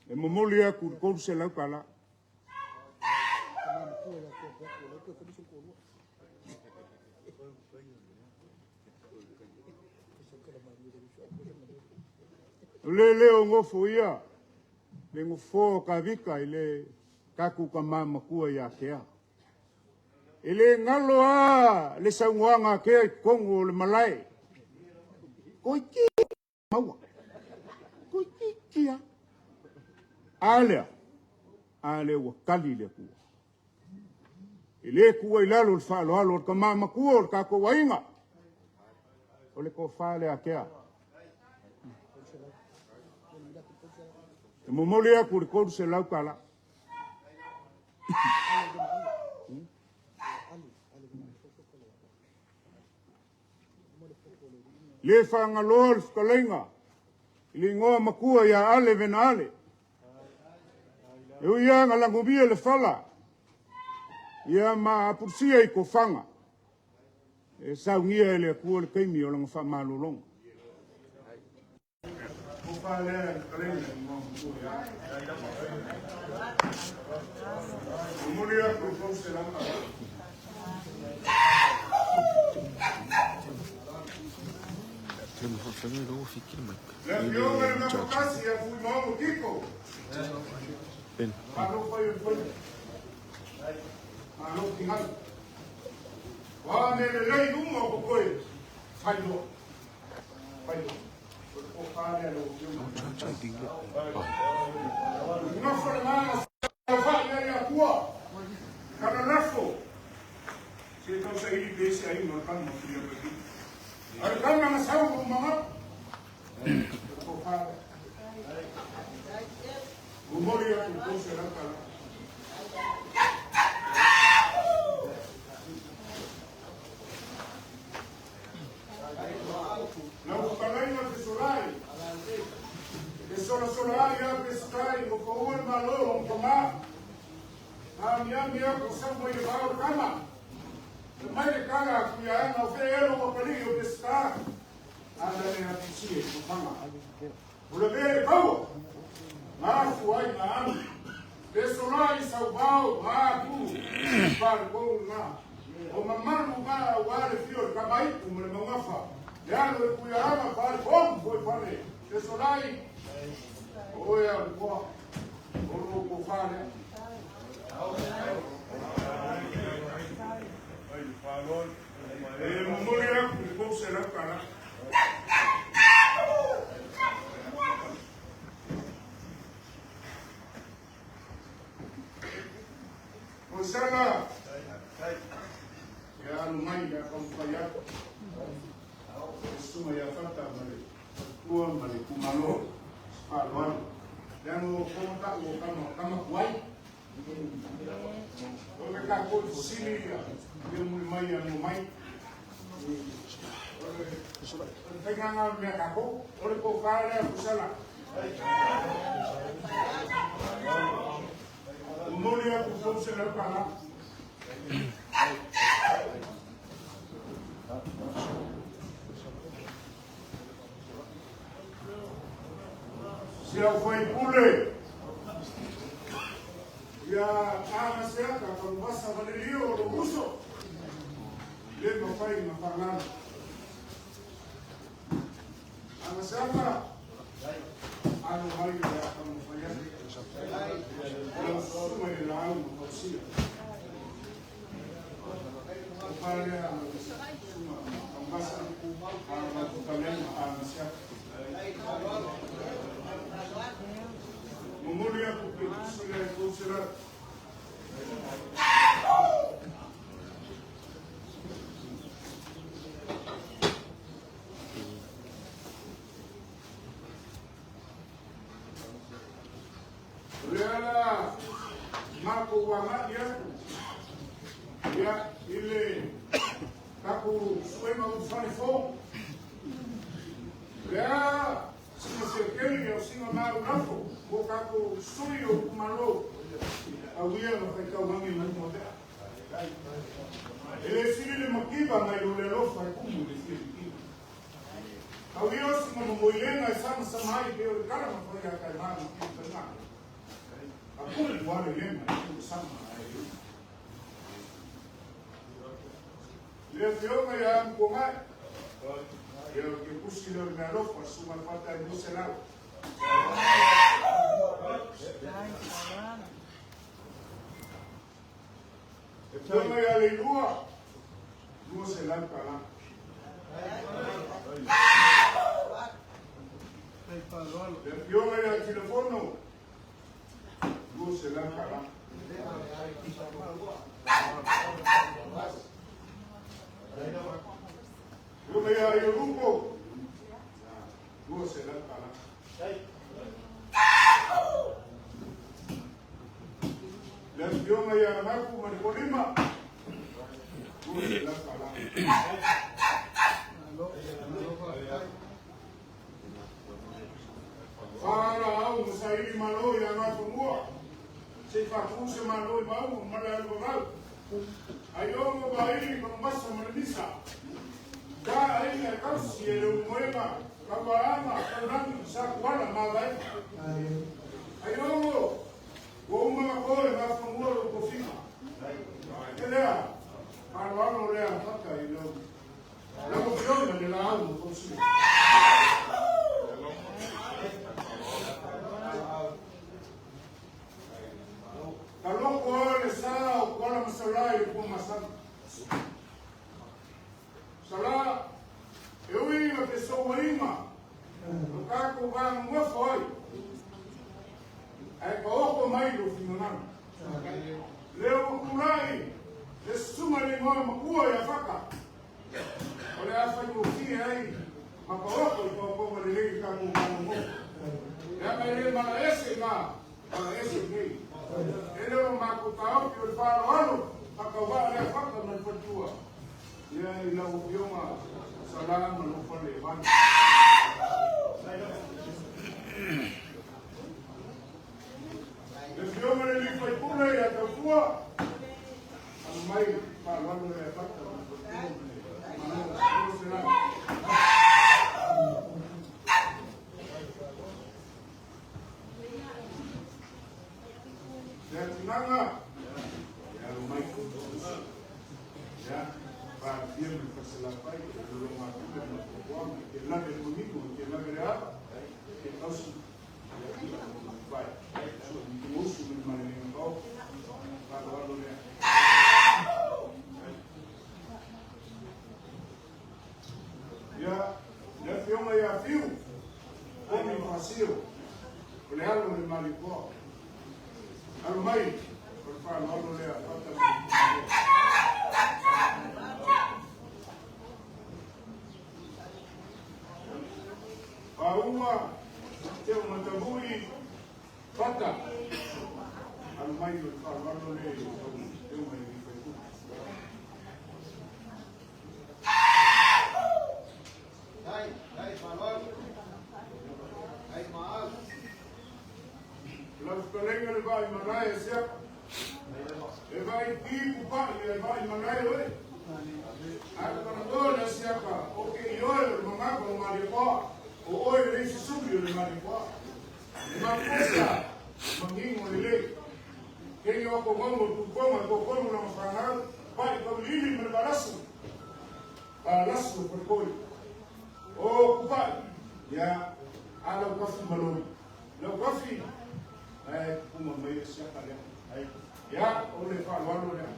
E momoli atu le $300. O le leo o nofo ia, le nofoa o Tavita i le tatou tama matua ia Tea. E le galo lava le saunoaga a Tea i totonu o le malae. Toeitiiti maua. Toeitiiti lava. A lea, a lea ua tali le Atua. E le tuua i lalo le faaaloalo o le tama matua o le tatou aiga. O le tofa lea a Tea. E momoli atu le $300. Le faagaloa le fetalaiga i le igoa matua ia Ale Venaale. E ui lava ina lagomia le fala, ia ma apulusia i tofaga, e saunia e le Atua le taimi o lana faamalologa. Momoli atu le fauselama. Le afioga i le Gafatasi ia Fuimaono Tito. Malo fai o le faiva. Malo finau. O a mea lelei uma o totoe, fai loa. Fai loa. O le tofa lea lau afioga. Gafa le agaga saofai ai Atua. Kana lafo. Se tau saili pe se aiga o le tama o Filiapa. A le tama na sau ma umanga. O le tofa lea. Momoli atu i tou $100. Lau fetalaiga Fesolai, e solasola ai a Peseta ua paua le Malo o lona tama. Na amiami atu sau mai le vao le tama. Fai mai le tala a Tuiaana, o fea ea lou atalii o Peseta? A na le atusia i tofaga. O le mea e kaua, na afu ai na alu. Fesolai sauvao ma atu faletonu lena. O mamalu na aua le fio o le Tamaitu ma le Maugafa. Le alo e Tuiaana faletonu foi fale. Fesolai, o oe a o le toa. O lou tofa lea. E momoli atu i le $300. Hosana! Ia alu mai le a taumafai atu. Le susuga ia Fata ma le faletua ma le itumalo se faaaloalo. Leaga ua koma tau o tama, tama tuai. O le tatou fesili ia, ia muli mai ia mua mai. O le faiga o le mea tatou, o le tofa lea Hosana. Momoli atu $300. Si au faipule ia Agaseata Tanuvasa Valelio o lou uso, le mafai ona faagalo. Agaseata, alo mai o le a taumafai atu. Lau susuga i le laau na fausia. O palea lau susuga Tanuvasa, a lau fetalaiga Agaseata. Momoli atu pe tusa lea i $300. O le ala matou agai atu ia i le tatou suega ulufale fou. O le a sina selekeli o sina mau lafo mo tatou sui o itumalo auia ma faitau agi ma luma pea. E le sili le mativa nai lo le alofa e tumu i le fia mativa. Au ia o sina momoilega e samasama ai pe o le tala ma fai a kai ma ma fia faiga. A tumu ale lega e tumu sama ai. Le afioga ia Amukongai. Ia o te pusi leo le mea alofa, susuga le fata e $200. Le afioga ia Leilua, $200. Le afioga ia Tilafono, $200. Afioga ia Iorupo, $200. Le afioga ia Mapu ma Nikolima, $200. vaili malo ia Gafanua, se i faatu se malo i Maauga ma le Aluvavau. Aiogo vaili Pagumasa ma le Misa. Ka aiga e tausi e Leulumoega, Tauaana, Taulagi, Sakuala ma Vaega. Aiogo, ua uma ona to e Gafanua lou tofiga. E lea, faaaloalo lea Fata i lau lau afioga i le laau na fausia. Taloko a le sa o Kuala Masalai i le Puamasami. Sala, e ui ina fesouaiga lo tatou vanonofo ai, ae taoto mai lou finagalo. Lea ua tulai le susuga i le igoa matua ia Fata, o le a faigofie ai ma taoto i taotoga lelei le tatou vanonofo. Leaga e le malaese i na, malaese i nei. E le o matou taofi o le faaaloalo faatauvaa lea Fata ma le faletua. Ia i lau Afioga Sala ma lou fale e valu. Le Afioga i le alii faipule ia Tautua, alo mai faaaloalo lea Fata ma le faletua ma le Malo Sala. Le atinaga, ia alo mai. Ia, paapia ma le Falesalafai, e lologatule ma le fuafuaga, e te lave le manino, e te lave le ava, e te tausi le Atua ma lona vai. Sua mituusu ma le malelega taofi, faaaloalo lea. Ia, le Afioga ia Fiu, Komi Fasio, o le alo o le Malietoa. Alo mai, o le faaaloalo lea Fata ma le itumalo. Paua, Teumatavui, Fata. Alo mai o le faaaloalo lea i lau Afioga i le sui usufono. Lau fetalaiga le vaai malae e Siaka. E vaai ki pupai e vaai malae oe. A ka manatua lea Siaka, o ke i oe o le mamafa o Malietoa, o oe le isi suli o le Malietoa. E mafua se a? Manino lelei. Kei o ko ngongo tuponga ko konu na mafanau, pai kauliili ma le valasu. Valasu o falikoi. O kupai, ia, a lau kafi maloi. Lau kafi, ae kuma mai e Siaka lea. Ia, o le faaaloalo lea.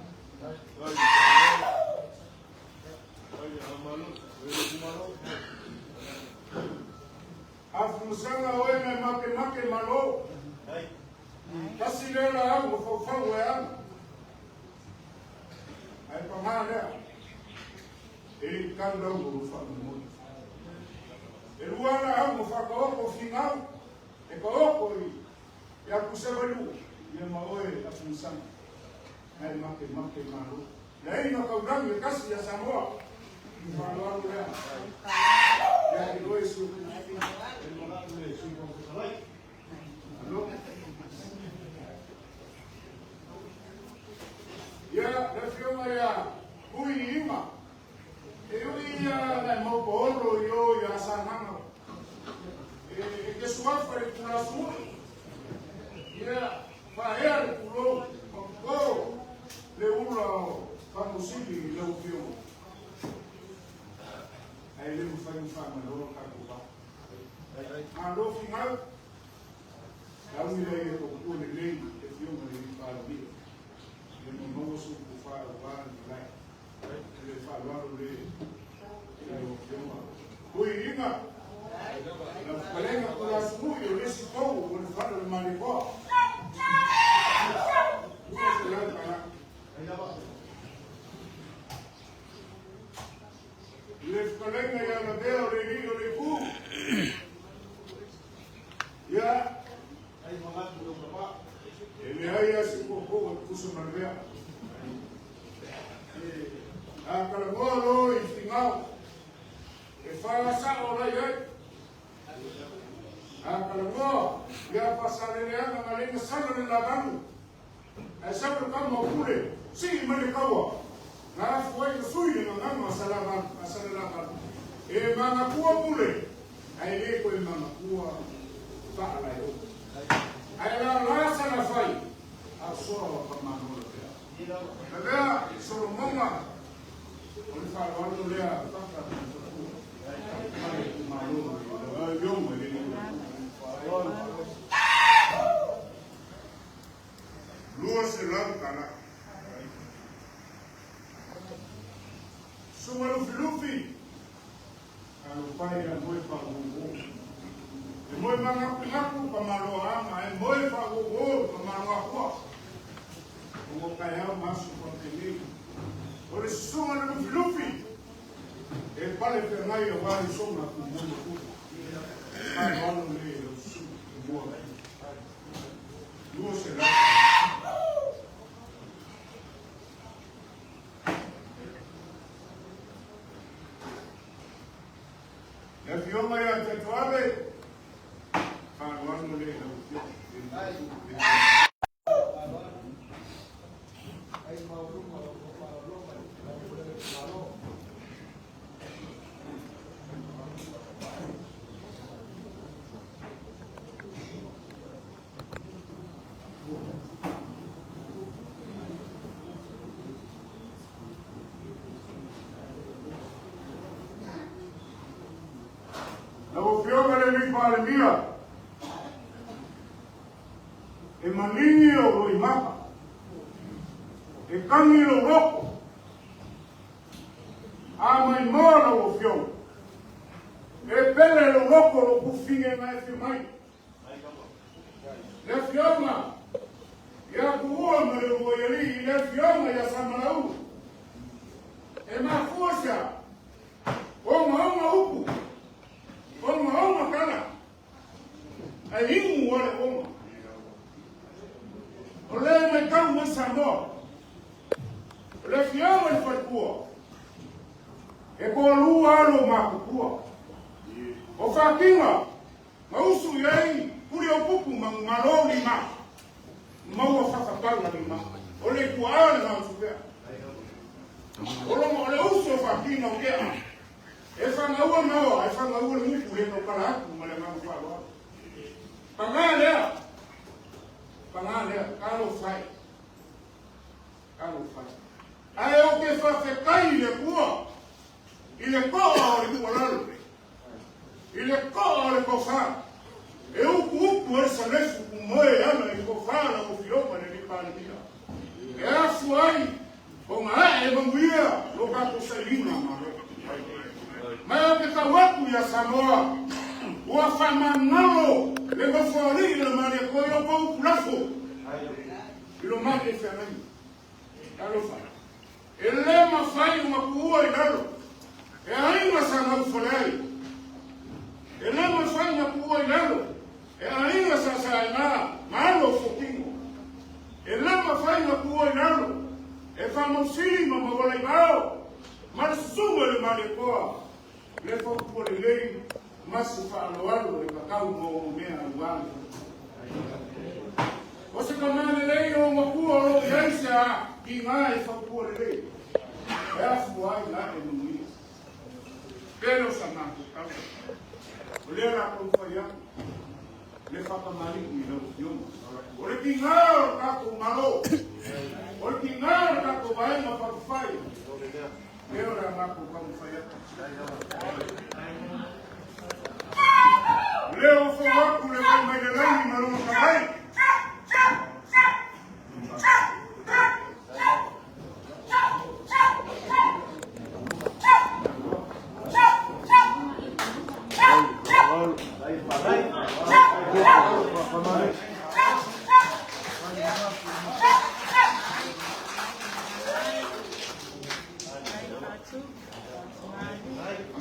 Afumusaga oe na makemake malo. Tasi lea laau o faufau e aga. Ae pagā lea, e le i tau lau o lou faamoemoe. E lua laau ma faataoto figau, e taoto i ia Tusevaliu, ia ma oe Afumusaga. Ae makemake malo. Le aiga taulagi e tasi ia Samoa. Faaaloalo lea. Ia te oe si ou Alo. Ia, le afioga ia Hui Iga. E ui ia nai mau paolo i o ia Sagaga. E te suafa i le tulasuui. Ia, faaea le pulou ma toto le ula o Famusili i lau afioga. Ae le mafai ona faamaloa le tatou va. Malo figau. Launi lea ia tautua lelei le afioga i le Palemia. Ia ma maua se upu faaauā le malae. E le faaaloalo le i lau afioga. Hui Iga, lau fetalaiga Tulasuui o le isi tou o le fale o le Malietoa. $200. Le fetalaiga ia Lavea o le alii o le itu. Ia, e leai lava se tootoo e tutusa ma Lavea. A talanoa loa i Finao, e fa sao la i ai. A kalanoa ia faasaleleaga ma le masala le lavanu ae sau le kama o pule sii mai le kaua na afu ai ma sui le gagana a Salavalu a Salelavalu e magapua pule ae lē koe magapua faalaeo ae lalā Salafai a soa o kamanola pea lavea Solomoga o le faaaloalo lea faka ma le itumalo ioga le $200. Suga Lufilufi alofai a moe faaugugū e moe magapugapu pamaloaaga e moe faaugugū pamaloakua o kaeao ma aso faapenei o le susuga le Lufilufi e pale feagai auā le soga tumua ma pule faaaloalo le lau susuga tumua 200. Le afioga ia Tatuave faaaloalo le lau afioga. Lau afioga le alii Palemia e maligi o loimata e kagi lou loto a maimoa lau afioga e pele lou loto lou kufine na e fia mai le afioga ia Tuua ma le Uluaialii i le afioga ia Samalaulu e mafua sea ogaoga upu ogaoga tala ae igu a le oga o le matau mai Samoa o le afioga i le faletua e toalua alo matutua o Fatiga ma usu i ai Puleopupu ma malo lima maua fakapala lima o le tuaa le gausuvea o logo o le usu o Fatina o kea e fagaua maoa e fagaua le mupu le taukala atu ma le agaga faaaloalo pagā lea pagā lea talo fai talo fai ae o ke faafetai i le Atua i le to'a o le tuualalo i le to'a o le tofa e upu upu ai salefu kumoe ala i tofa lau afioga le alii Palemia e afu ai ona ae manuia lo tatou sailiga malo ma o ke tau atu ia Samoa ua faamagalo le nofoalii le Malietoa i lo tou upu lafo i lo mate feagai talofa e lē mafai ona tuua i lalo e aiga sa gaufale ai e lē mafai ona tuua i lalo e aiga sa saena ma alo o fotino e lē mafai ona tuua i lalo e faamausili ma maualaivao ma le susuga i le Malietoa le fautua lelei ma se faaaloalo e tatau mo mea auā le o se kamā lelei o matua o loo i ai se a kiga e fautua lelei e afua ai la e manuia pele o sa matou tau o lea latou fai atu le faakamali'i i lau afioga o le kiga o le tatou malo o le kiga o le tatou vaega faaupufai lea o le a matou taumafai atu lea ua fou atu le vai mai le lagi ma lona tavai.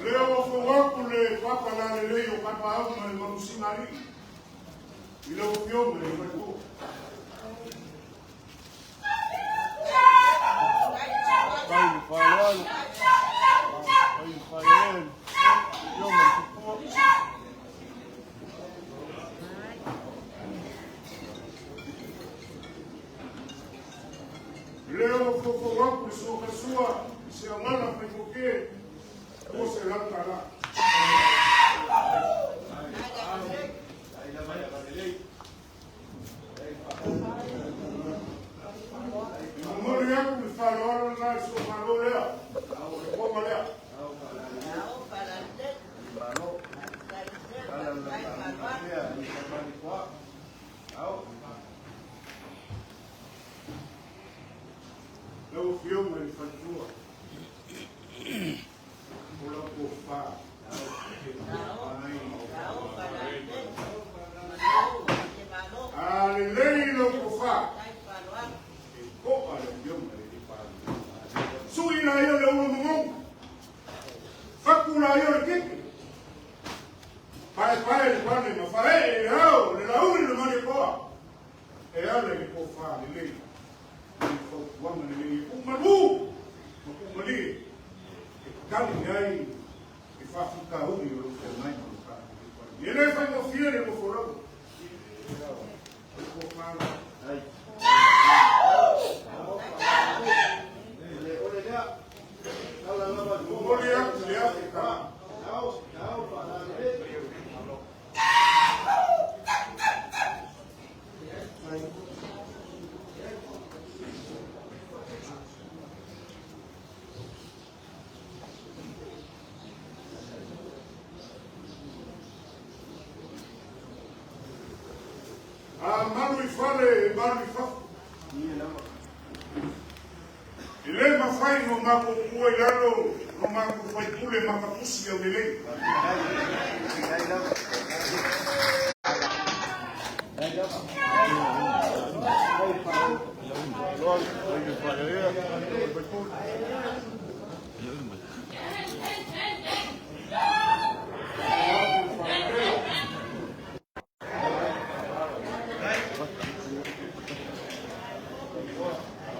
Lea ua fou atu le papa lalelei o Kapaau ma le Malusigalii i lau afioga i le faletua. Fai le faaaloalo, fai le faaeaea i le afioga i le Tupua. foufou atu le sua faisua i se augala faigofie $200. E momoli atu le faaaloalo lena i le sua malo lea, o le koma lea. Lau Afioga i le Faletua, o lau tofa. A lelei lau tofa, e to'a le Afioga i le Palemia. Sui laia o le ulu magogo, fatu laia o le titi, paepae le pane ma faaee le ao, le lauli le Malietoa, e ala i le tofa lelei, ma le fautuaga lelei e tuumalu ma tuumalie e tali ai le faafitauli o lo o feagai ma le Palemia. E le faigofie le nofolauga, o le tofa lena. Momoli atu le $1,000. A malu i fale e malu i fafo. E le mafai no matou tuua i lalo lo matou faipule makapusi aulelei.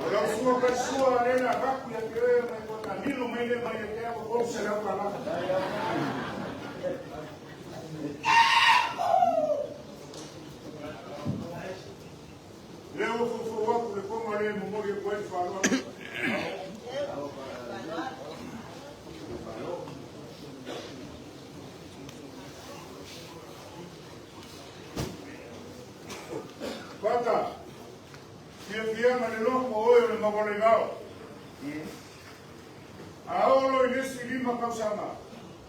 O lau sua faisua le na avatu ia te oe mai kona lilo mai le mai ia te au $300. Le ua foufou atu le koma le momoli atu ai le faaaloalo. Fata, fiafiaga le loko o oe o le maualaivao. A oo loa i le isi 5 tausaga,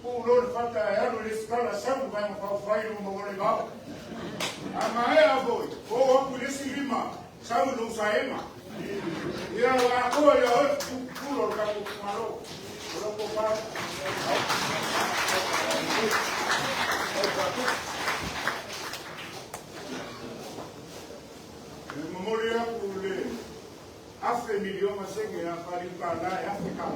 tuu loa le fata e alu i le resitala sau le Vaega Faaupufai i lou maualaivao. A maea foi, oo atu i le isi 5, sau i lou saega. Ia ua atoa ia oe le pupula o le tatou itumalo. O lau tofa. E momoli atu le $500,000 sene a faliu tala e $1,000.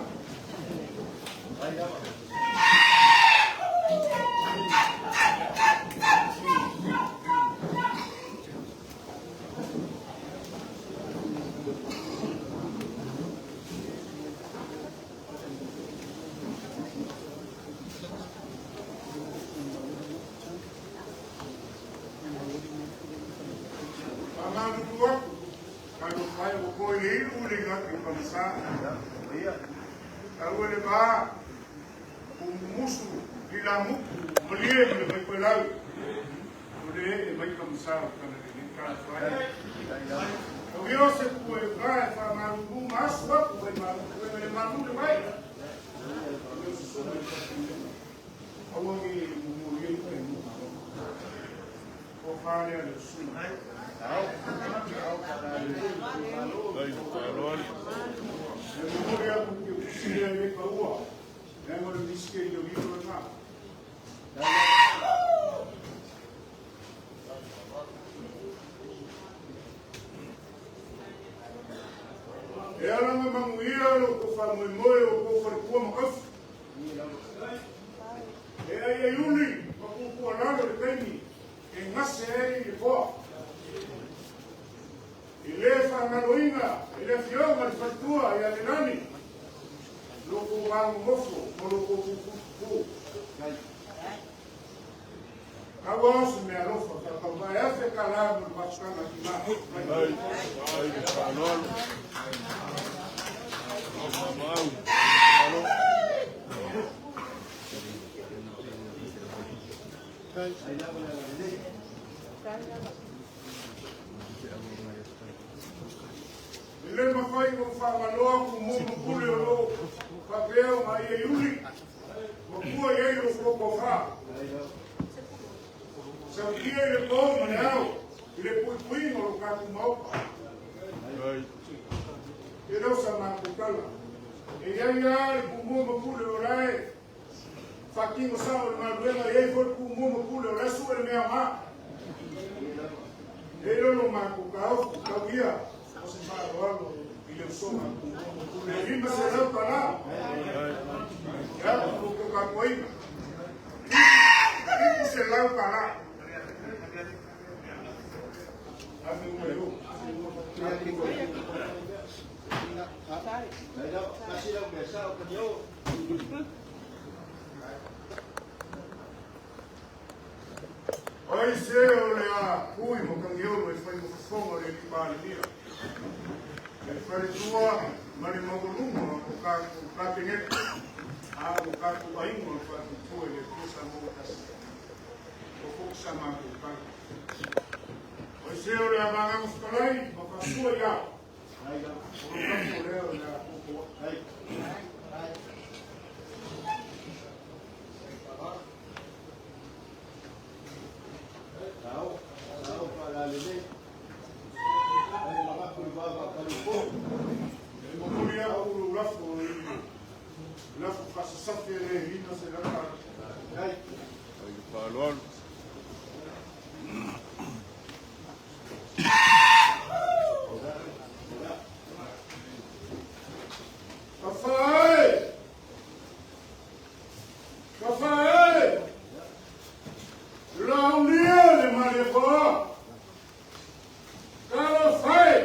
Faamalulu atu, talofa e ua toe le iu le igatu i pagisa. Taua le va, pumumusu, lilamutu, malie ma le vaitoelau. O le ee mai kamasa o Talalelei, talofa e. Tau ia o se pua e va e faamalulu ma asu atu vai malu, e le malu le vai. O le susuna i fatimena. Aua ni mumulia i pe mua. O whare a le susuna. E momoli atu ke usia e le kaua. E ngo le miske i le lilo na. E alanga manuia lo ko whamoemoe o ko wharekua makaufu. E ai ai uli, ma kukua lalo le taimi, e ngase ai le koa. I le whangaloina, i le fioga le whatua i alelani, lo ko wangomofo, mo lo ko kukuku. Kaua oso me alofa, whakaumae afe ka la mo le matukanga ki mā. E le mafai ona ou faagaloa Tumua ma Pule o lo o faapea ona e iuli ma pua i ai lou tofa. Sautia i le po ma le ao i le puipuiga o lo tatou Maota. E le o sa matou tala. E i ai lava le Tumua ma Pule o la e faatino sao le galuega, e i ai foi le Tumua ma Pule o la e sue le mea aoga. E le o lo matou taofi tau ia o se faaaloalo i le usoga a Tumua ma Pule e $500 tala. Ia, o lo outou tapuaiga. $700 tala. Ave uma i o. Ai se o le a kui ma kagiolo e fai ma fofoga o le alii Palemia. Le faletua ma le maualuga o tatou Kapeneta, a o tatou aiga o le faatuatua i le Atua Samoa tasi. O foi sa matou tala. Ai se o le a vagaga fetalai ma faasua ia. O lo tapo lea o le a tupu. E momoli au lou lafo i lafo faasasafi e le hina se laka. Ai le faaaloalo. Kafa e! Kafa e! Laulia le malefoa! Talofa e!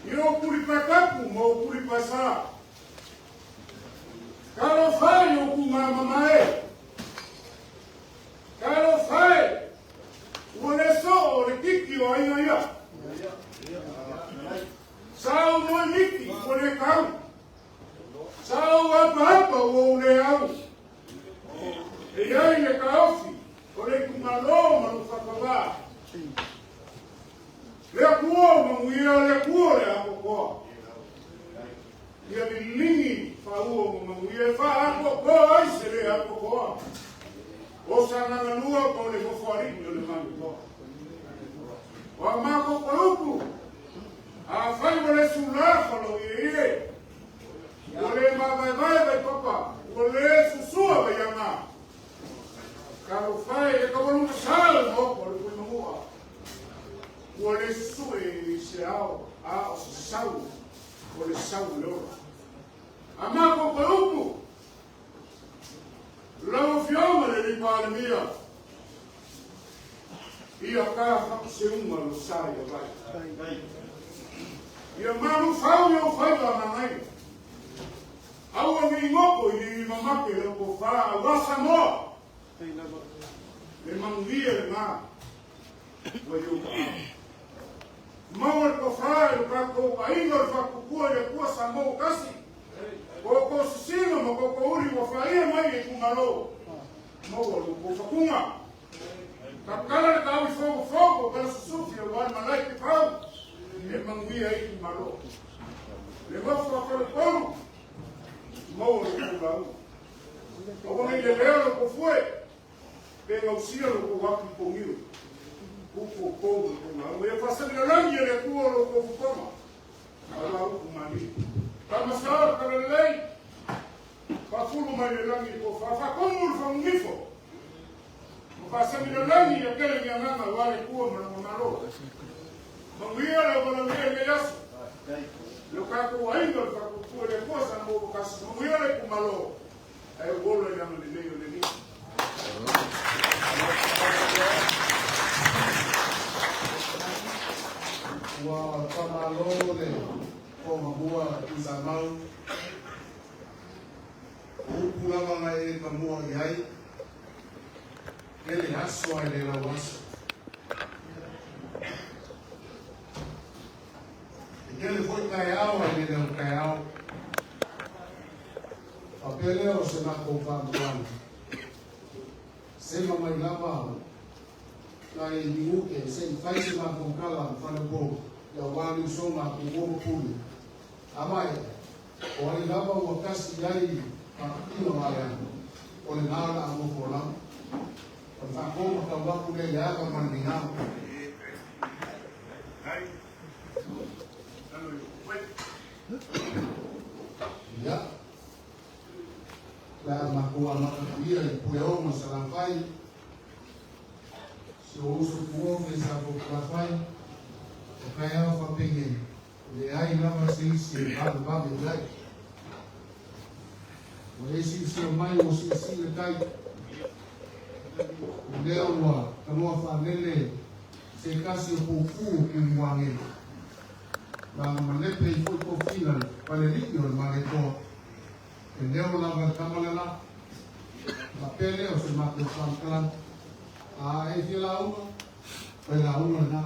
I o puli patapu ma o puli pasa. Talofa e i o kumamama e! Talofa e! Ua le soo o le kiki o aiga ia. Sa o moe miki ua le kau. Sa o apa apa ua u le au. E iai le kaofi o le itumalo ma lou faatauā. Le Atua o manuia, le Atua o le atoatoa. Ia liligi faaua ma manuia e faaatoatoa ai se le atoatoa. O Sagaga 2 po o le Nofoalii o le Malietoa. O a matou palupu, afai ua le sulā faloieie, ua le mavaevae vaipapa, ua le susua vaiaga. Talofa e le taualuga sa o le Maota o le Tuimanua. Ua le sue i se ao, a o se sau, o le sau o le ola. A matou palupu, lau Afioga le alii Palemia, ia ta faaseuga lo sa ia vai. Ia malufau i ou faiva a manaia. Aua ne i gopo i le mamake lau tofa aua Samoa. Le manuia lena ua i ou aao. Maua le tofa i lo tatou aiga o le faatuatua i le Atua Samoa tasi. Koko sisina ma koko uli ua faia mai le itumalo. Maua lo kou fatuga. Tatala le taui fogo fogo kala susufi o wale malai te pau. E manuia i itumalo. Le nofo a Faleupolu. Maua lo kou lau. Aua nei le leo lo kou fue. Pe gausia lo kou api pongiu. Upu o pou lo kou lau. E faasalilalagi e le Atua lo kou fofoga. Aua upu mali. Tamasao talalelei. Faafulu mai le lagi po faafaatumu le fagugifo. Ma faasalilalagi ia tele ni agaga aua le Atua ma lona Malo. Manuia le auvalagia i lenei aso. Le tatou aiga o le faatuatua i le Atua Samoa ua tasi. Manuia le itumalo. Ae ou ola i le agalelei o le Alii. Ua faamalo le fogamua Tuisamau. O upu lava na e tamua i ai, e le aso ai le lau aso. E tele foi taeao ai le lau taeao. Faapea lea o se matou faamatalaga, sema mai lava nai minute se i fai se matou tala faleupolu aua le usoga a Tumua ma Pule. A maea, o ai lava ua tasi i ai faapipila ma aleaga, o lena o le a nofo lava. O le faatoma tau atu lea i le ava ma le migao. Ia, le a matou amata atu ia i Puleono ma Salafai, si ou uso tuofe sa Fotulafai, o taeao faapenei, e leai lava se isi e vavevave i ai. Ua e silasila mai ua siisii le tai, o lea ua tanoa faalele se tasi o poupu o Tumuage. Laga malepe ai foi tofiga le Palelii o le Malietoa, e leo lava le tama le la. Faapea lea o se matou faamatalaga. A e fia lauga, fai lauga lena.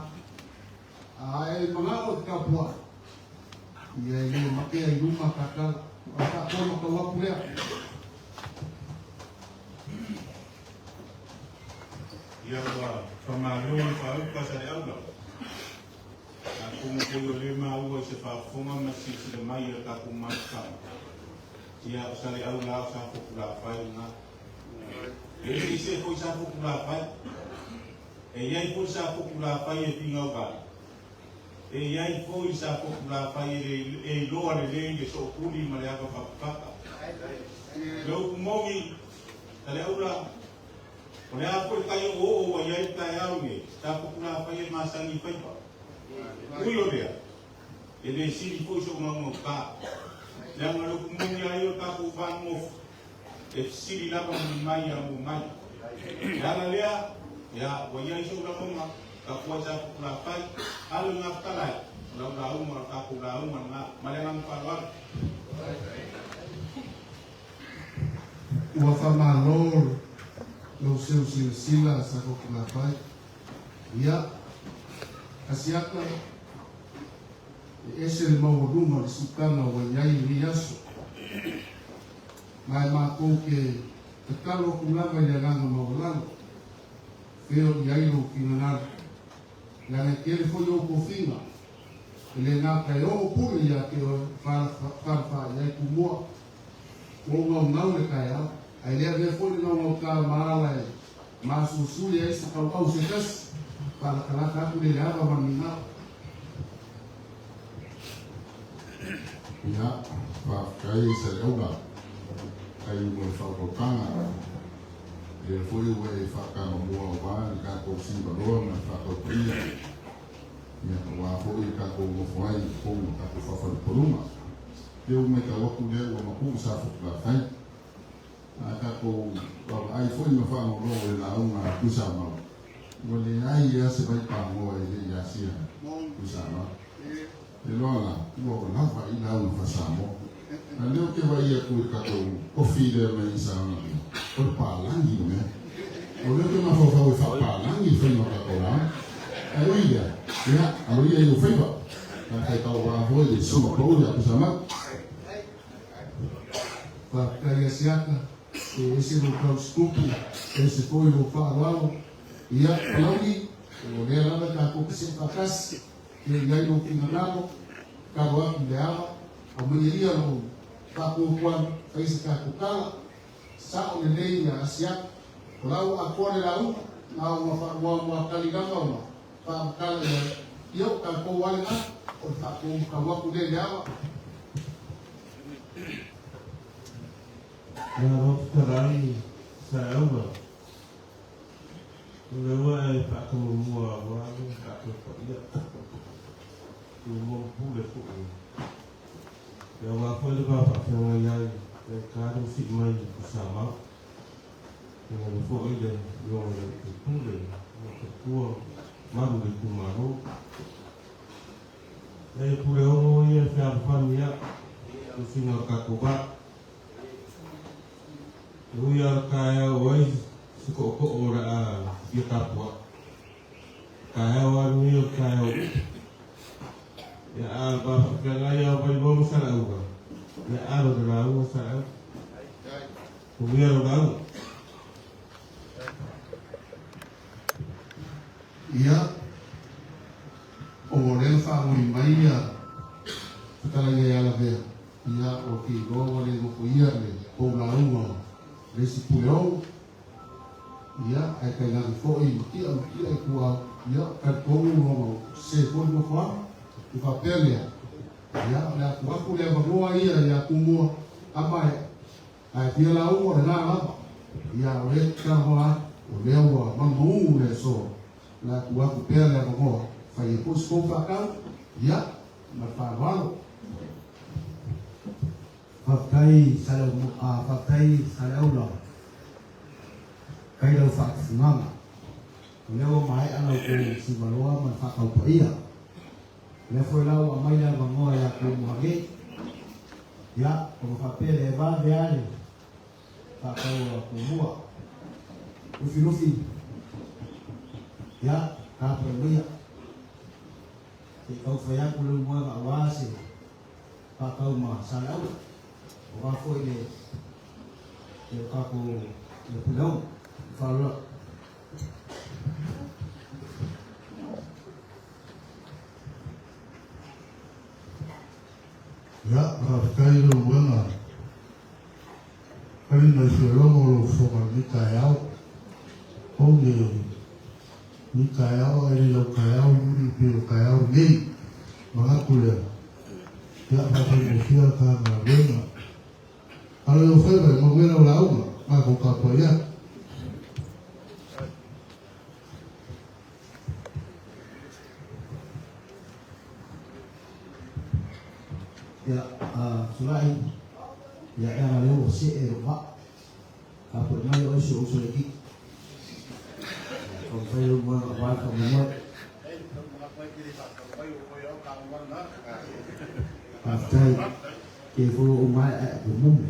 A e manao e te tapuai, ia e le matea i luma ta tala. O le faatonu tau atu lea. Ia ua faamalo le faaupa Saleaula. Atonu foi o lea e maua i se faafofoga ma se silasila mai a le tatou mafutaga, ia o Saleaula lava o Safotulafai lena. E eseese foi Safotulafai. E i ai foi Safotulafai e finau vale. E i ai foi Safotulafai e iloa lelei le soopuli ma le ava fatafata. Le upu moni, Saleaula, o le a foi le tai o'oo'o ua i ai le taeao lenei, Safotulafai e masani i faiva. Ui o lea, e le sili foi so'u gaugauta. Leaga le upu moni a ia o tatou vanonofo, e fesili lava mulimai ia muamai. Le ala lea, ia, ua i ai so'u lagona, tapuai Safotulafai, alo i gafatalai, o lau lauga o le tatou lauga lena. Ma le agaga faaaloalo. Ua faamalo lou seu silasila sa Fotulafai. Ia, Asiata, e ese le maualuga o le siitaga ua i ai i lenei aso. Ma e matou te tatalo atu lava i le agaga maualalo, fea o i ai lou finagalo, leaga e tele foi ou tofiga, e le gata e oo pule ia te oe, falefa i ai Tumua. Ua ou gaugau le taeao, ae le avea foi le gaugauta ma ala e maasuasui ai se tauau se tasi, faalatalata atu lea i le ava ma le migao. Ia, faafetai Saleaula, faafetai mo le faautautaga. Lea foi ua e faatagamua aua le tatou sivaloa ma le faataupaia. Ia, aua foi le tatou nofo ai i totonu o tatou faafalepoluga. Lea ua matau atu lea ua matuu Safotulafai. A tatou vaavaai foi ma faalogologo i le lauga a Tuisamau, ua leai lava se vaipagoa e le i asia Tuisamau. Le loa la, ua lava i lauga faa-Samoa. A o lea ou te vaai atu i le tatou tofi lea mai i Saoga, o le palagi le mea. O lea ou te mafaufau e faapalagi le faiga o tatou lauga. Ae ui lea, ia, aloia i ou faiva. Tagata e tauva foi le susuga pau ia Tuisamau. Faafetai Asiata, e ese lou tausitupu, ese foi lou faaaloalo. Ia, Palauli, o lea lava tatou te see faatasi, ke i ai lou finagalo, tatalo atu i le ava, aumaia ia lou faatuatuaga, fai se tatou tala, sao lelei ia Asiata. O la ua atoa le lauga, na ona faamuamuatali lava ona faamatala i ai. Ia, o tatou lava lena, o le faatumatau atu lea i le ava. Ia lau fetalai Saleaula, o lea ua e faatomomua aua le faataupaia Tumua ma Pule foi. Ia aua foi le va faafeagai ai e ta le sii mai i Tuisamau. Ia le foi le afioga i le Faipule, ma faletua malu le itumalo. E Puleono ia e fealofani ia, usiga o le tatou vaa. E ui lava o le taeao o ai se tootoo o le a fia tapuai. Taeao lava lenei o le taeao upu. Ia a va faafeagai lava o Vailoa ma Saleaula, ia alo i le lauga Saleaula. Manuia lau lauga. Ia, o lea na faagoi mai ia fetalaiga ia Lavea, ia ou te iloa ua le nofoia le tou lauga o le isi pule ou, ia ae tainane foi Matia Matia Ituau, ia talitonu ona sese foi le nofoaga, ona faapea lea, ia o le a tuu atu le avanoa ia ia Tumua a maea, Ae fia lauga o lena lava. Ia o lea e talanoa atu, o lea ua malumaunu le aso, o le a tuu atu pea le avanoa, fai ai foi se tou faatau, ia, ma le faaaloalo. Faafetai Faafetai Saleaula kai lau faatufugaga. O lea ua maea la outou sivaloa ma le faataupaia. O lea foi la ua aumai le avanoa ia Tumua nei. Ia, ona faapea lea e vave lava le faatau a Tumua. Lufilufi, ia, tapuai maia. Se i tau fai atu le moega aua se faatau ma Saleaula. Aua foi le le tatou le Puleono. Faaaloalo. Ia, faafetai i lau uega tali mai Fialogo o lou fofoga i lenei taeao. Ou le lenei taeao ae le lau taeao muli pei o taeao nei. Manatu lea, ia faafaigofie la ta galuega. Alo i ou faiva e manuia lau lauga, matou tapuai atu. Ia, Sulai, ia e aga lea ua see lou vaa. Tapuai mai oe si ou uso laitiiti. Ia, taumafai lou moega aua le faamoemoe. Faafetai. Ke foi ua uma ae ae ua mumu.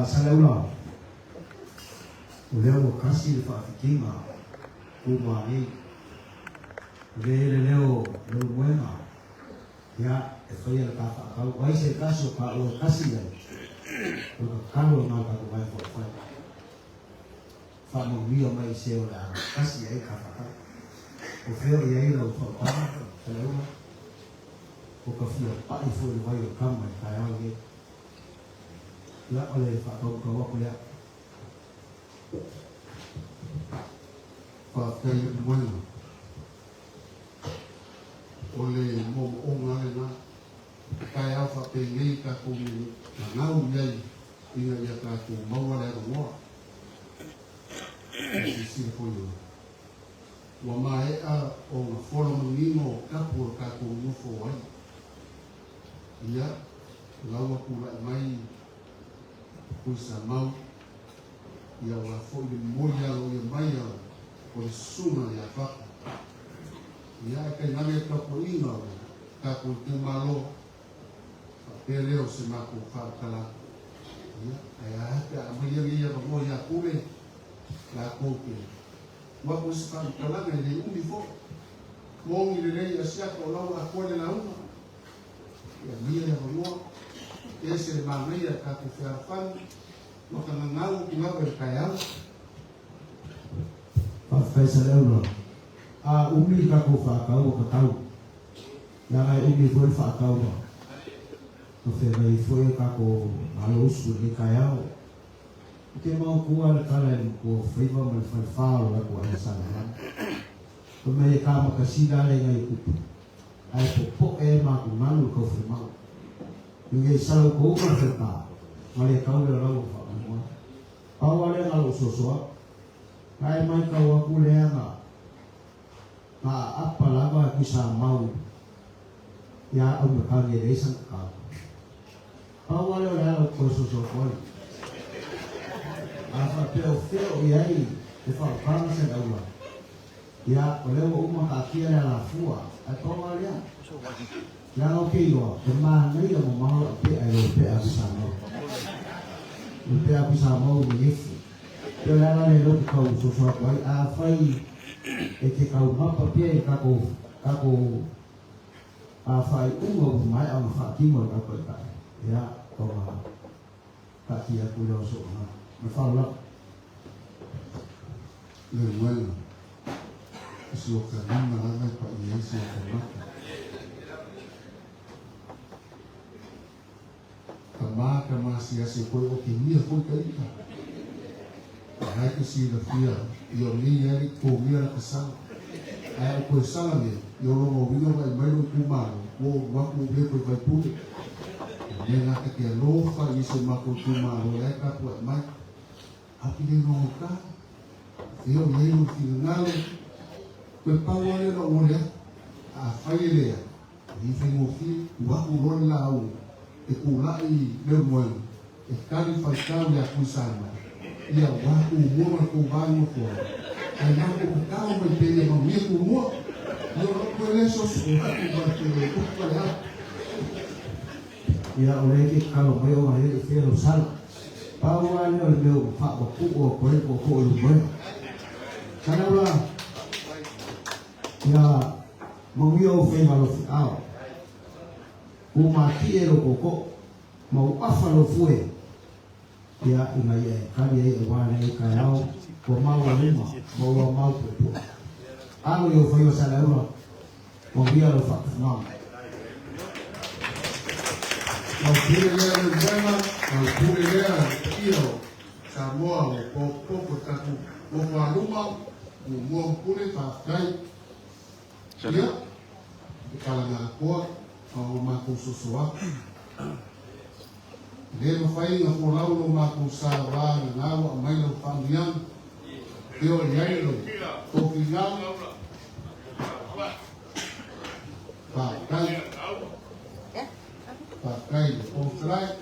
Saleaula, o lea ua kasi le faafitiga Tumua nei. O lea e i ai le leo o Leulumoega, ia, e faia le ta faatau. O ai se tasi o taua e kasi ai, o le tatalo lena a le tatou Vaega Faaupufai. Faamanuia mai i se o le a kasi ai le ta faatau. O fea o i ai lau faautaga, Saleaula? Ua ka fia pai foi le vai o tama i le taeao lenei. Ia, o le faatautau atu lea. Faafetai i le moega. O le moomooga lava lena. E taeao faapenei tatou gagau i ai ina ia tatou maua le avanoa. E silasila foi i ai. Ua maea ona fola manino tapu o le tatou nofo ai. Ia, la ua tulai mai Tuisamau, ia aua foi le momoli aloaia mai o le susuga ia Fata. Ia ae tainane le tapuaiga o le tatou itumalo, faapea lea o se matou faamatalaga. Ia, ae a pe a aumaia lenei avanoa ia Pule, latou te tuu atu ai se faamatalaga e le umi foi. Moni lelei Asiata o la ua atoa le lauga. Ia maia le avanoa, ese le manaia e tatou fealofani, ma ka gagau atu lava i le taeao. Faafetai Saleaula. A umi le tatou faatau ua tatau. Leaga e umi foi le faatau ma ma feagai ai foi a tatou alo usu i lenei taeao. Ou te manatua le tala i le matua o Faiva ma le falefa o le latou aiga sa Lalani. Fai mai e ka makasina ale ngai tupu. Ae popoe ai matugalu le taufaimau. Ina i salau tou ma le faleta, ma le tau le lau o faamoemoe. Pau lava lea na lou soso atu. Na e maitau atu lea na na aapa lava e Tuisamau ia Aumakagi e leai sana tatau. Pau lava lea o le ala ou te toe soso atu ai. A faapea o fea o i ai le faautaga Saleaula, Ia, o lea ua uma taatia le alafua, ae pau lava lea. Leaga ou te iloa, e manaia mamao lau pea i lo pea Tuisamau. O le pea Tuisamau i Neifu. Pei o le ala lea lea ou te tau soso atu ai. Afai e te taumapa pea i le tatou, tatou faaiuga ua maea ona faatino e le tatou Taitai. Ia, ona taatia atu lea o so'u manatu. Ma le faaaloalo lava. Leulumoega, o si ota lima lava e paia ai si ota mata. Tama tama asiasi koe otegia foi ta ita. O la e te silafia i o nei e alii togia la ta sala. Ae a ou toe sala nei, ia o lona uiga ua e mai lou itumalo, ua ou alu atu ou le toe faipule. O le mea lena ta te alofa i si o matou itumalo o la e tapuai mai. Ae ou te le iloa gauta, fea o i ai lou finagalo, toe pau lava lea ona ou ole atu. Afai e leai, e le faigofie, tuu atu loa le lauga e tulai Leulumoega e tali le faitau ia Tuisamau, ia aua Tumua ma le tou va nofoa, ae matou tatalo mai pea ia manuia Tumua. Ia o lou toe lea soso atu ma le upu a le ao. Ia, o lea e te tatalo mai ona e le i faia lau sala. Pau lava lea o le mea ua faamapuu atu ai le tootoo i Leulumoega. Saleaula, ia manuia ou faiva alofiaao. Ua matie lou tootoo ma ua afa lou fue, ia, ina ia e tali ai aua lenei taeao ua maualuma ma ua mau puepue. Alo i ou faiva Saleaula, manuia lau faatufugaga. Lau pule lea Leulumoega, lau pule lea le paia o Samoa ua popopo i le tatou nofo a luma, muamua ma pule, faafetai. Ia, e tala atoa ma o matou soso atu. E le mafai ona folau lo matou sa va na ua aumai lau faamuiaga. E o i ai lo tofinau, faafetai, faafetai le Fofoga Fetalai.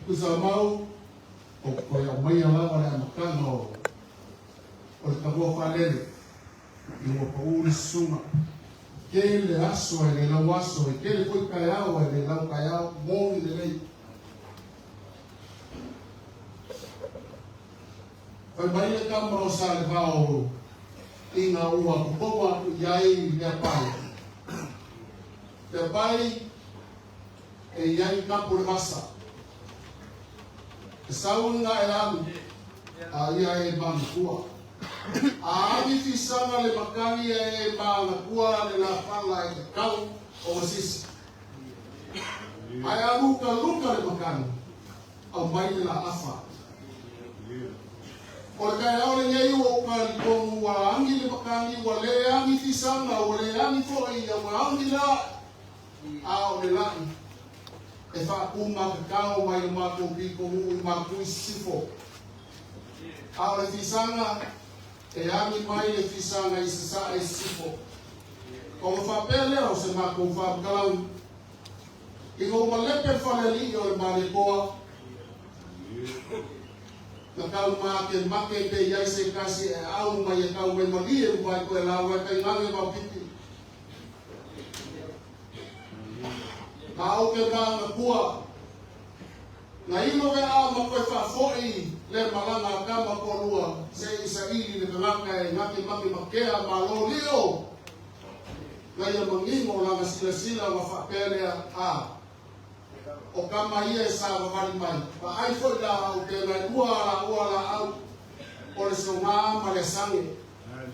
Tuisamau, o toe aumaia lava le amataga o le tavua faalele ina ua pau le susuga. Tele aso e le lau aso, e tele foi taeao e le lau taeao, moni lelei. Fai mai le tama o Salevao ina ua totogo atu i ai Leapai. Leapai e i ai tapu le vasa. E sau ina e alu, a ia e manatua. A agi fisaga le makani e manatua le lafala e tatau o masisi. Ae a lukaluka le makani, aumai le laafa. O le taeao lenei ua ou talitonu ua agi le makani, ua le agi fisaga, ua le agi foi ia ua agi la, a o le lai e faapumakakao mai le matou pitonuu i Matui Sisifo. A o le fisaga e agi mai le fisaga i Sasae i Sisifo. Ona faapea lea o se matou faamatalaga, ina ua malepe le falealii o le Malietoa, na tau makemake pe i ai se tasi e aau mai e tau mai malie ua ai toe lau ai tainane vaopipi. Ma ou te manatua, na ino ve a ma koe faafoi le malaga a tama toalua se i saili le tagata e gate make makea malo lio na ia manino lana silasila ona faapea lea a o tama ia e savavali mai vaai foi laau pe na lua laua laau o le soga ma le asange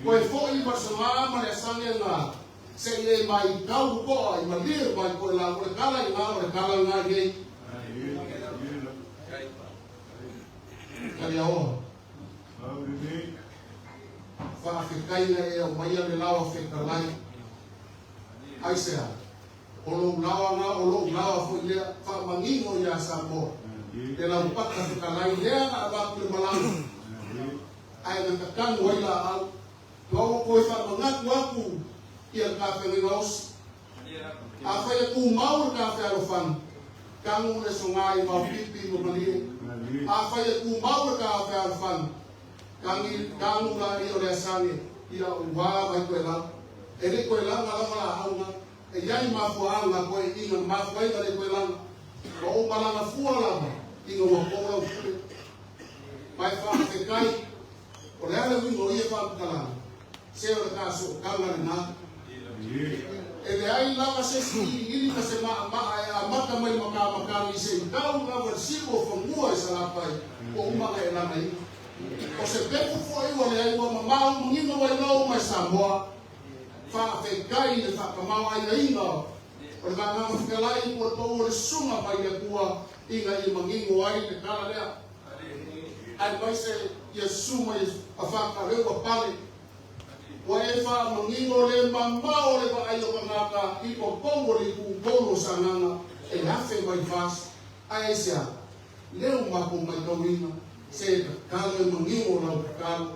koe foi ma le soga ma le asange na se i e mai tau toa i malie mai koe la o le kala i ngā o le kala ngā i nei. Kaliaoa. Faafetai na e aumaia le laoa fetalai. Aisea, o lou laoa na o lou laoa foi lea faamanino iā Samoa. Le laupaka fetalai lea na avatu le malaga. Ae na tatanu ai laau. Ma ua toe faamanatu atu Ia le tafeagaiga osi. Afai e tumau le tafealofani, tagu le soga i maopipi ma malie. Afai e tumau le tafealofani, tagi, tagu laia o le asage, ia ua vai koe lau. E le i koe laga lava laau na. E i ai mafuaaga koe iga na mafua ai na le koe laga. Ma ou malaga fua lava iga ua po lau pule. Ma e faafetai, o le a le uiga o ia faamatalaga? Se o le ta sootaga lena. E leai lava se isi iliili ma se maamaa e amata mai le matamatagi se i tau lava le siu o fanua i Salafai ua uma ona e lagaina. O se pepu foi ua leai ua mamao manino wailau mai Samoa. Faafetai i le faatamaoaigaina o le Vagaga Fetalai po o le pau o le susuga mai le Atua ina ia manino ai le tala lea. Aemaise Iesu mai a lea ua pale. Ua e faamanino le mamao o le vaai o tagata i totonu o le itu tolu o Sagaga e 1004. Ae aisea? Lea ua matou matauina se tatalo e manino lau tatalo.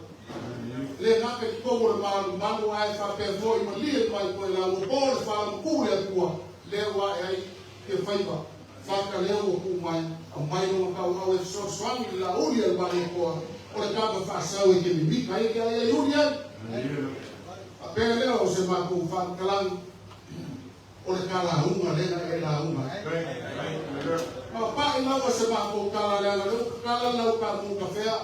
Le gata i totonu o le malumalu ae faapea foi malie mai koe lau ua po le faalamaku le Atua lea ua ae ai ia faiva. Faka lea ua tuu mai, aumai lona tauau e fesoasoani i le lauli a le Malietoa o le kava faasau e te mimita ai ke ai ai uli ai. Faapea lea o se matou faamatalaga o le talauga lea na e lauga ai. Ma pai lava se matou tala leaga lea ua tatala le lau taamu kafea.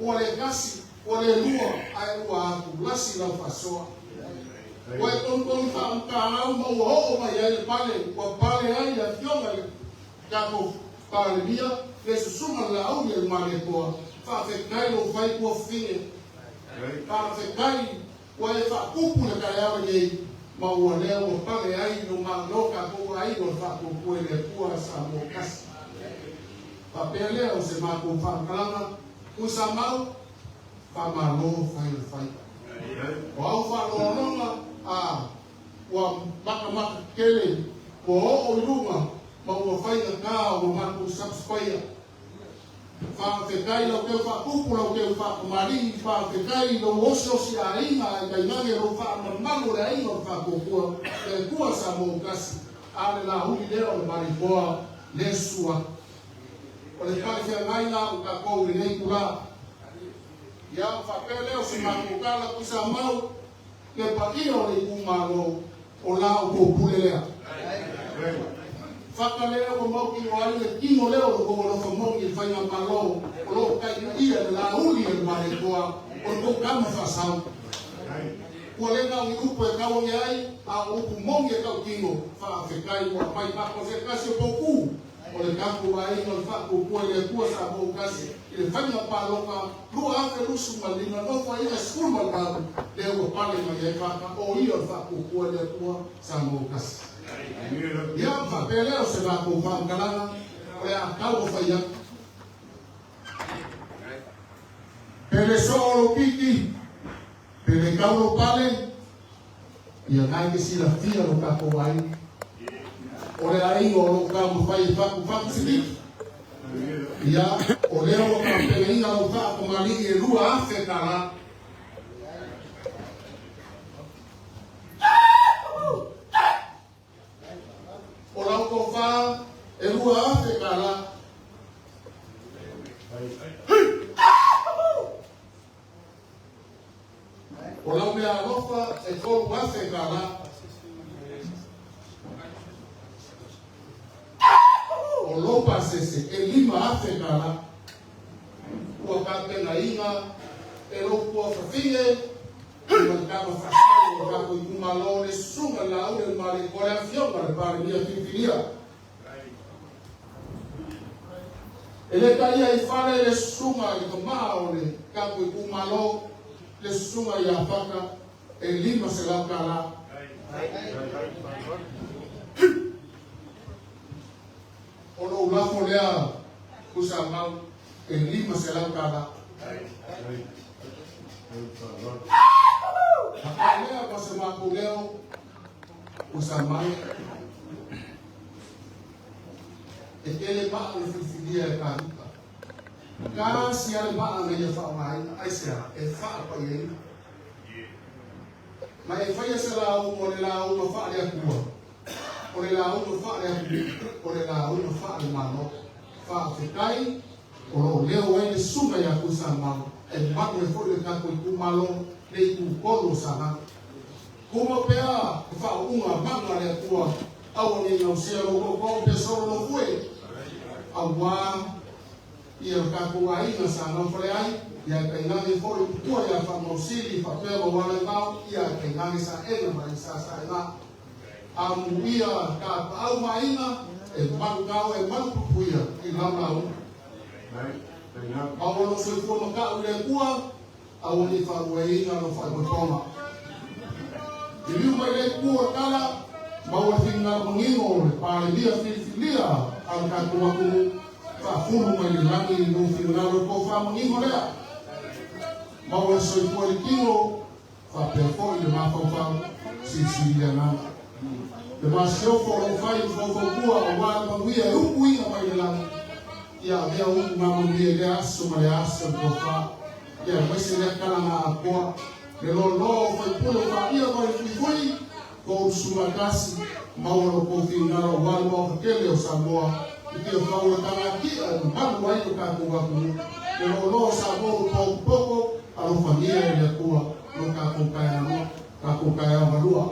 Ua le tasi, ua le lua, ae ua atulasi lau faasoa. Ua e togitogi faamatagau ma ua oo mai ai le pale, ua pale ai le afioga i le tatou Palemia, le susuga le Laauli a le Malietoa. Faafetai lou fai tuafafine. Faafetai ua e faapupu le taeao lenei ma ua lea ua pale ai lo Malo tatou aiga o le Faatuatua i le Atua Samoa tasi. Faapea lea o se matou faamatalaga, Tuisamau, faamalo fai o le faiva. O au faaloaloga a ua matamata tetele ua oo i luga ma ua faigata ua matou subscribe. Faafetai lau teu faapupu lau teu faakamali'i, faafetai lou osiosi aiga ae tainane lou faamamalu o le aiga o le Faatuatua le Atua Samoa ua tasi, a le lauli lea o le Malietoa le susu atu. O le talafeagai la o tatou i lenei itula. Ia, faapea lea o se matou tala Tuisamau, le paia o le itumalo, o la outou pule lea. Faka lea ua mautino ai le tino lea o lo outou alofa moni i le faigamalo o lo o taitaia le lauli a le Malietoa o le tou tama faasau. Ua le na o ni upu e tau ane ai, a o upu moni e tautino, faafetai ua aumai papa se tasi o tou ku o le tatou aiga o le Faatuatua i le Atua Samoa ua tasi i le faiga palota 2025 Nofoaiga 18 lea ua pale mai ai faka o ia o le Faatuatua i le Atua Samoa ua tasi. Ia, faapea lea o se matou faamatalaga o le a tau o fai atu. Pele soo lou piki, pele tau lou pale, ia na e te silafia lo tatou aiga. O le aiga o loo taumafai e fatufatu se liki. Ia, o lea ua tapenaina lau faakamali'i e 2000 tala. O lau tofa e 2000 tala. O lau mea alofa e 3000 tala. O lou pasese e 5000 tala. Ua tapenaina e lou tuafafine ma le tama faasau o le tatou itumalo le susuga le Laauli a le Malietoa le afioga i le Palemia filifilia. E le taia i fale le susuga i le tamaa o le tatou itumalo le susuga ia Faka e 500 tala. O lou lafo lea Tuisamau e 500 tala. Faapea lea ma se matou leo Tuisamau e tele maa le filifilia e Kāvita. Tasi lava le maa na ia faaaogaina, aisea? E faapaiaina. Ma e faia se lauga o le lauga faale-Atua, o le lauga faale-atunuu, o le lauga faale-Malo. Faafetai o lo o leo ai le Susuga ia Tuisamau e malu ai foi le tatou itumalo le itutolu o Sagaga. Tumau pea le faauuga malu a le Atua, aua ne i gausia lou tootoo pe solo lou fue, aua ia lo tatou aiga sa naufale ai, ia e tainane foi upu ia Faamausili faapea Maualaivao, ia e tainane Saega ma Isasaega. Amuia tapaau ma aiga, e malu tao e malu pupuia i lau lauga. Maua lou soifua mata'u i le Atua, aua ne i faaluaina lou faaipoipoga. Liliu mai lea itu o le tala, maua le finagalo manino o le Palemia filifilia a le tatou atunuu, faafulu mai le lagi lou finagalo i le tofa manino lea. Maua le soifua i le tino, faapea foi le mafaufau silisili le agaga. Le masiofo o loo fai ma faufautua aua le manuia e upuina mai le lagi, ia avea upu ma manuia i lea aso ma lea aso le tofa, ia aemaise lea tala na atoa le loaloa o faipule o faia mai le fuifui 31, maua lo kou finagalo aua le Maota tele o Samoa i Tiafau o le tagatia e mamalu ai lo tatou atunuu. Le loaloa o Samoa ua potopoto, alofagia e le Atua lo tatou taeao, tatou taeao galua.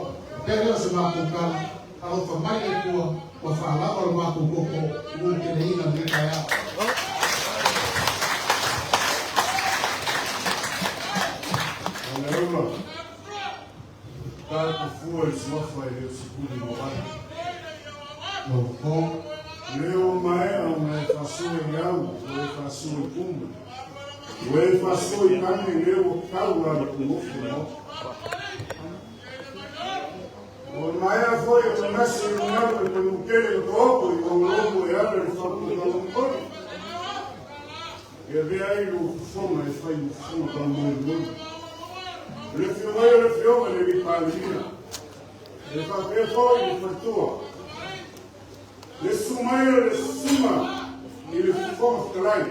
Pea lea o se matou tala, alofa mai le Atua ua faalava lo matou toto ua teleina lenei taeao. Aleula, tatou fua i suafa e le o sikuli mo ai. Lou Leo maea ona e faasua i au, ua e faasua i kumu. Ua e faasua i tane leo ua tau a le pugofu le motu. Ua maea foi o manase i lugalu le manutele o tooko i maulolo e ala le faaputaumoli. Ia vea ai lou fofoga e fai ma fofoga taumolimoli. Le afio mai o le afioga i le alii Palemia. E faapea foi le faletua. Le susu mai o le susuga i le Fofoga Fetalai.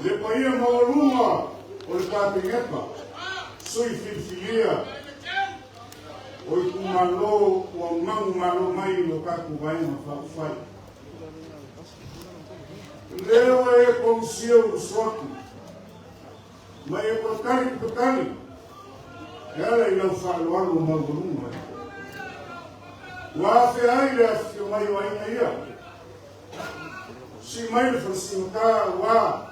Le paia maualuga o le Kapeneta, sui filifilia o itumalo ua manumalo mai lo tatou Vaega Faaupufai. Leo e komusia urusu atu, ma e patali patali, e ala i lau faaaloalo maualuga. Ua afe ai le afifio mai o aiga ia. Si mai le falesigata ua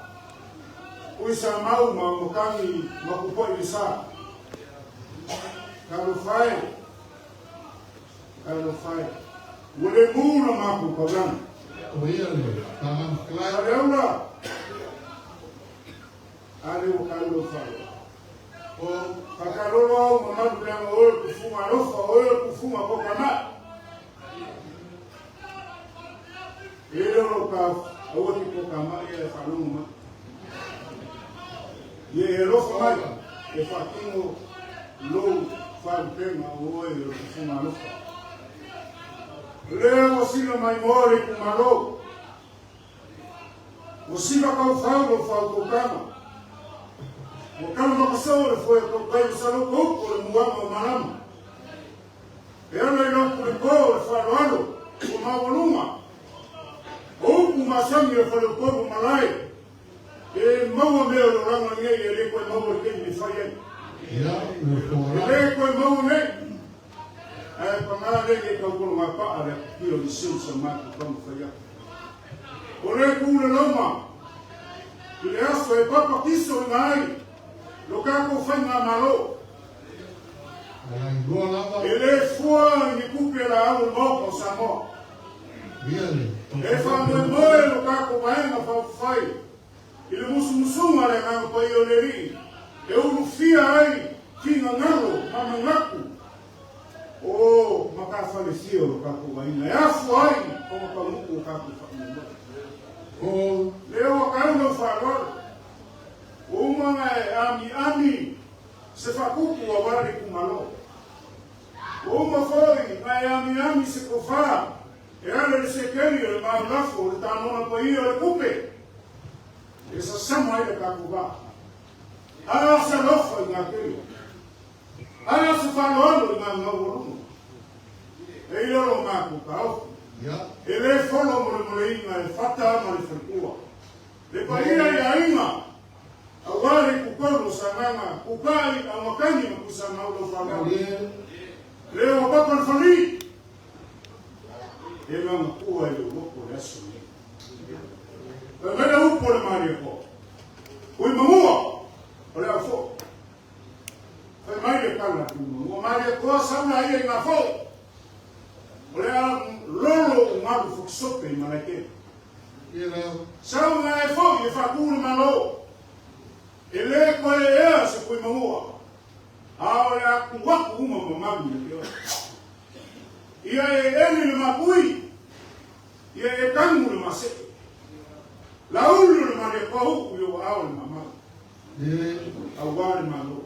Tuisamau ma Aumakagi ma Kupa'i le sa. Talofa e, talofa e. Ua le mu la matou taulaga. O ia le tagata fetalai. Saleaula, a lea ua tau lau faaaloalo. O Faakalolo au mamalu leaga o oe o le tufuga alofa, o oe o le tufuga toatamai. E le o lou taofi, aua te toatamai ae faalogo mai. Ia e alofa mai, e faatino lou faalupega o oe o le tufuga alofa. Lea ua sila maimoa le itumalo. Ua sila taufau lou faautautaga. Ua talamakaso le foe o tautai o Saloto upu o le muaga o malama. E ala i lau pulepo o le faaaloalo ua maualuga. O upu masani o le faleupolu o malae. E maua mea o le olaga lenei e le toe maua le taimi e fai ai. Ia le E le toe maua nei. Ae paga lea nei tautologa pa'a le atutia o Liceu sa matou taumafai atu. O le tu le loma i le aso e papatisoina ai lo tatou faigamalo. Alailoa lava. E le fua i ni tupe la au o le Maota o Samoa. Ia le E faamoemoe lo tatou Vaega Faaupufai i le musumusuga a le Agaga Paia o le Alii e ulufia ai finagalo ma manatu o matafalefia o lo tatou aiga e afua ai ona taunuu o tatou faamoemoe. O Lea ua tau lau faaaloalo. Ua uma ona e amiami se faatupu aua le itumalo. Ua uma foi na e amiami se tofa e ala i le sekeli o le maulafo o le tanona paia o le tupe e sasama ai le tatou vaa. A se alofa i gatele. Ai o se faaaloalo i gaugaualuga. E i lo matou taofi. E le folo molemoleina e fata ma le faletua. Le paia i aiga, aua le Kukolu o Sagaga, Kukai, Aumakani ma Tuisamau lau faaaloalo. Le ua papa le fali, e lagatua i lou loto le aso lenei. Fai mai le upu a le Malietoa, Ui mamua, o le au foi. Fai mai le tala a Tumua, Malietoa sau laia i Gafou, o le a lolo ugalu fukisope i Malaetele. Sau nga e foi e faatu le Malo, e le toe ea se Tuimamua, a o le a tu atu uma mamalu ia te oe. Ia e eli le mapui, ia e tanu le masee. Laulu le Malietoa upu i ou aao le mamau. Aua le Malo.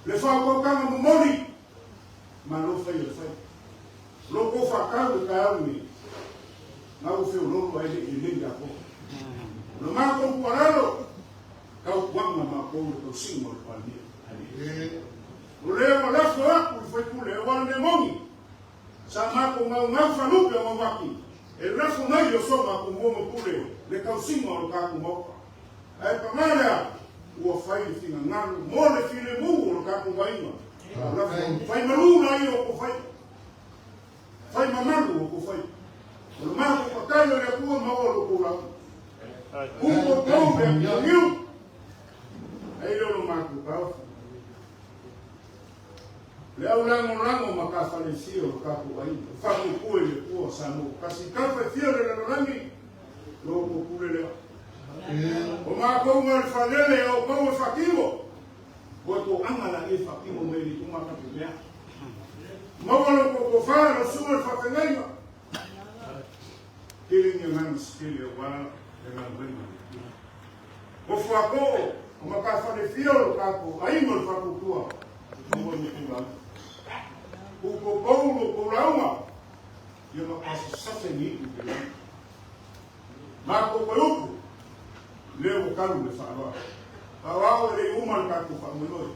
Le faautautaga momoli, Malo fai o le fai. Lo kou faatau le taeao lenei, na ua feoloolo ai le lelei atoa. O le matou tuualalo, tautuaga matou le tausiga o le Palemia. O lea ua lafo atu i le faipule, aua le mea moni, sa matou gaugau falupe o gauvaki, e lafo mai i osoga a Tumua ma Pule le tausiga o le tatou Maota. Ae paga lea, ua fai le finagalo mo le filemu o le tatou aiga. Lafo, fai malu laia o tou faiva. Fai mamalu o tou faiva. O le matou tatalo i le Atua maua lo outou lauga. Upu o tou le atuaniu. Ai lea o lo matou taofi. Le au lagolago ma tafalesia o le tatou aiga. Faatuatua i le Atua Samoa kasi tafa e fia o le lalolagi. Lo outou pule lea. O matou ma le falele a outou e faatino. Ua toaga laia e faatino mai le tuma ka te mea. Maua lo outou tofa, lau susuga i le faafeagaiga. Tele ni agaga se tele aua le galuega a le Atua. O fuako'o o matafalefia o lo tatou aiga o le faatuatua, maua lo outou lauga. Tuupoupou lo outou lauga, ia matua sasafe ni iu i le lagi. Matou toe upu, lea ua talu le faaaloalo. Aoao e le i uma le tatou faamoemoe.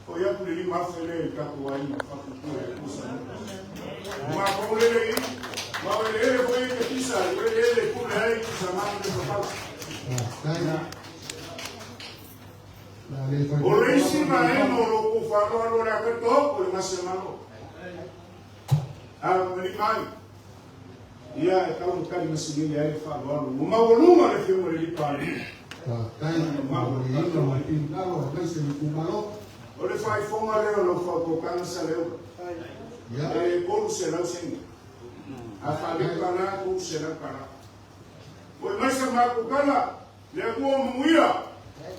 Foi atu le 5,000 lea i le tatou aiga o faatuatua i le Atua Samoa. O matou lele i, ma o eleele foi e te pisa, o eleele e pule ai Tuisamau le papala. O le isi vaega o lo outou faaaloalo o le a tatou o le gase malo. A o le mai, ia e tau na tali masilele ai le faaaloalo. Ua maualuga le Afioga i le Alii Palemia. O le faaifoga lea o lau faautautaga Saleaula, e 300 sene. A faaleu tala, 300 tala. Foi mai sa matou tala, Le Atua o manuia,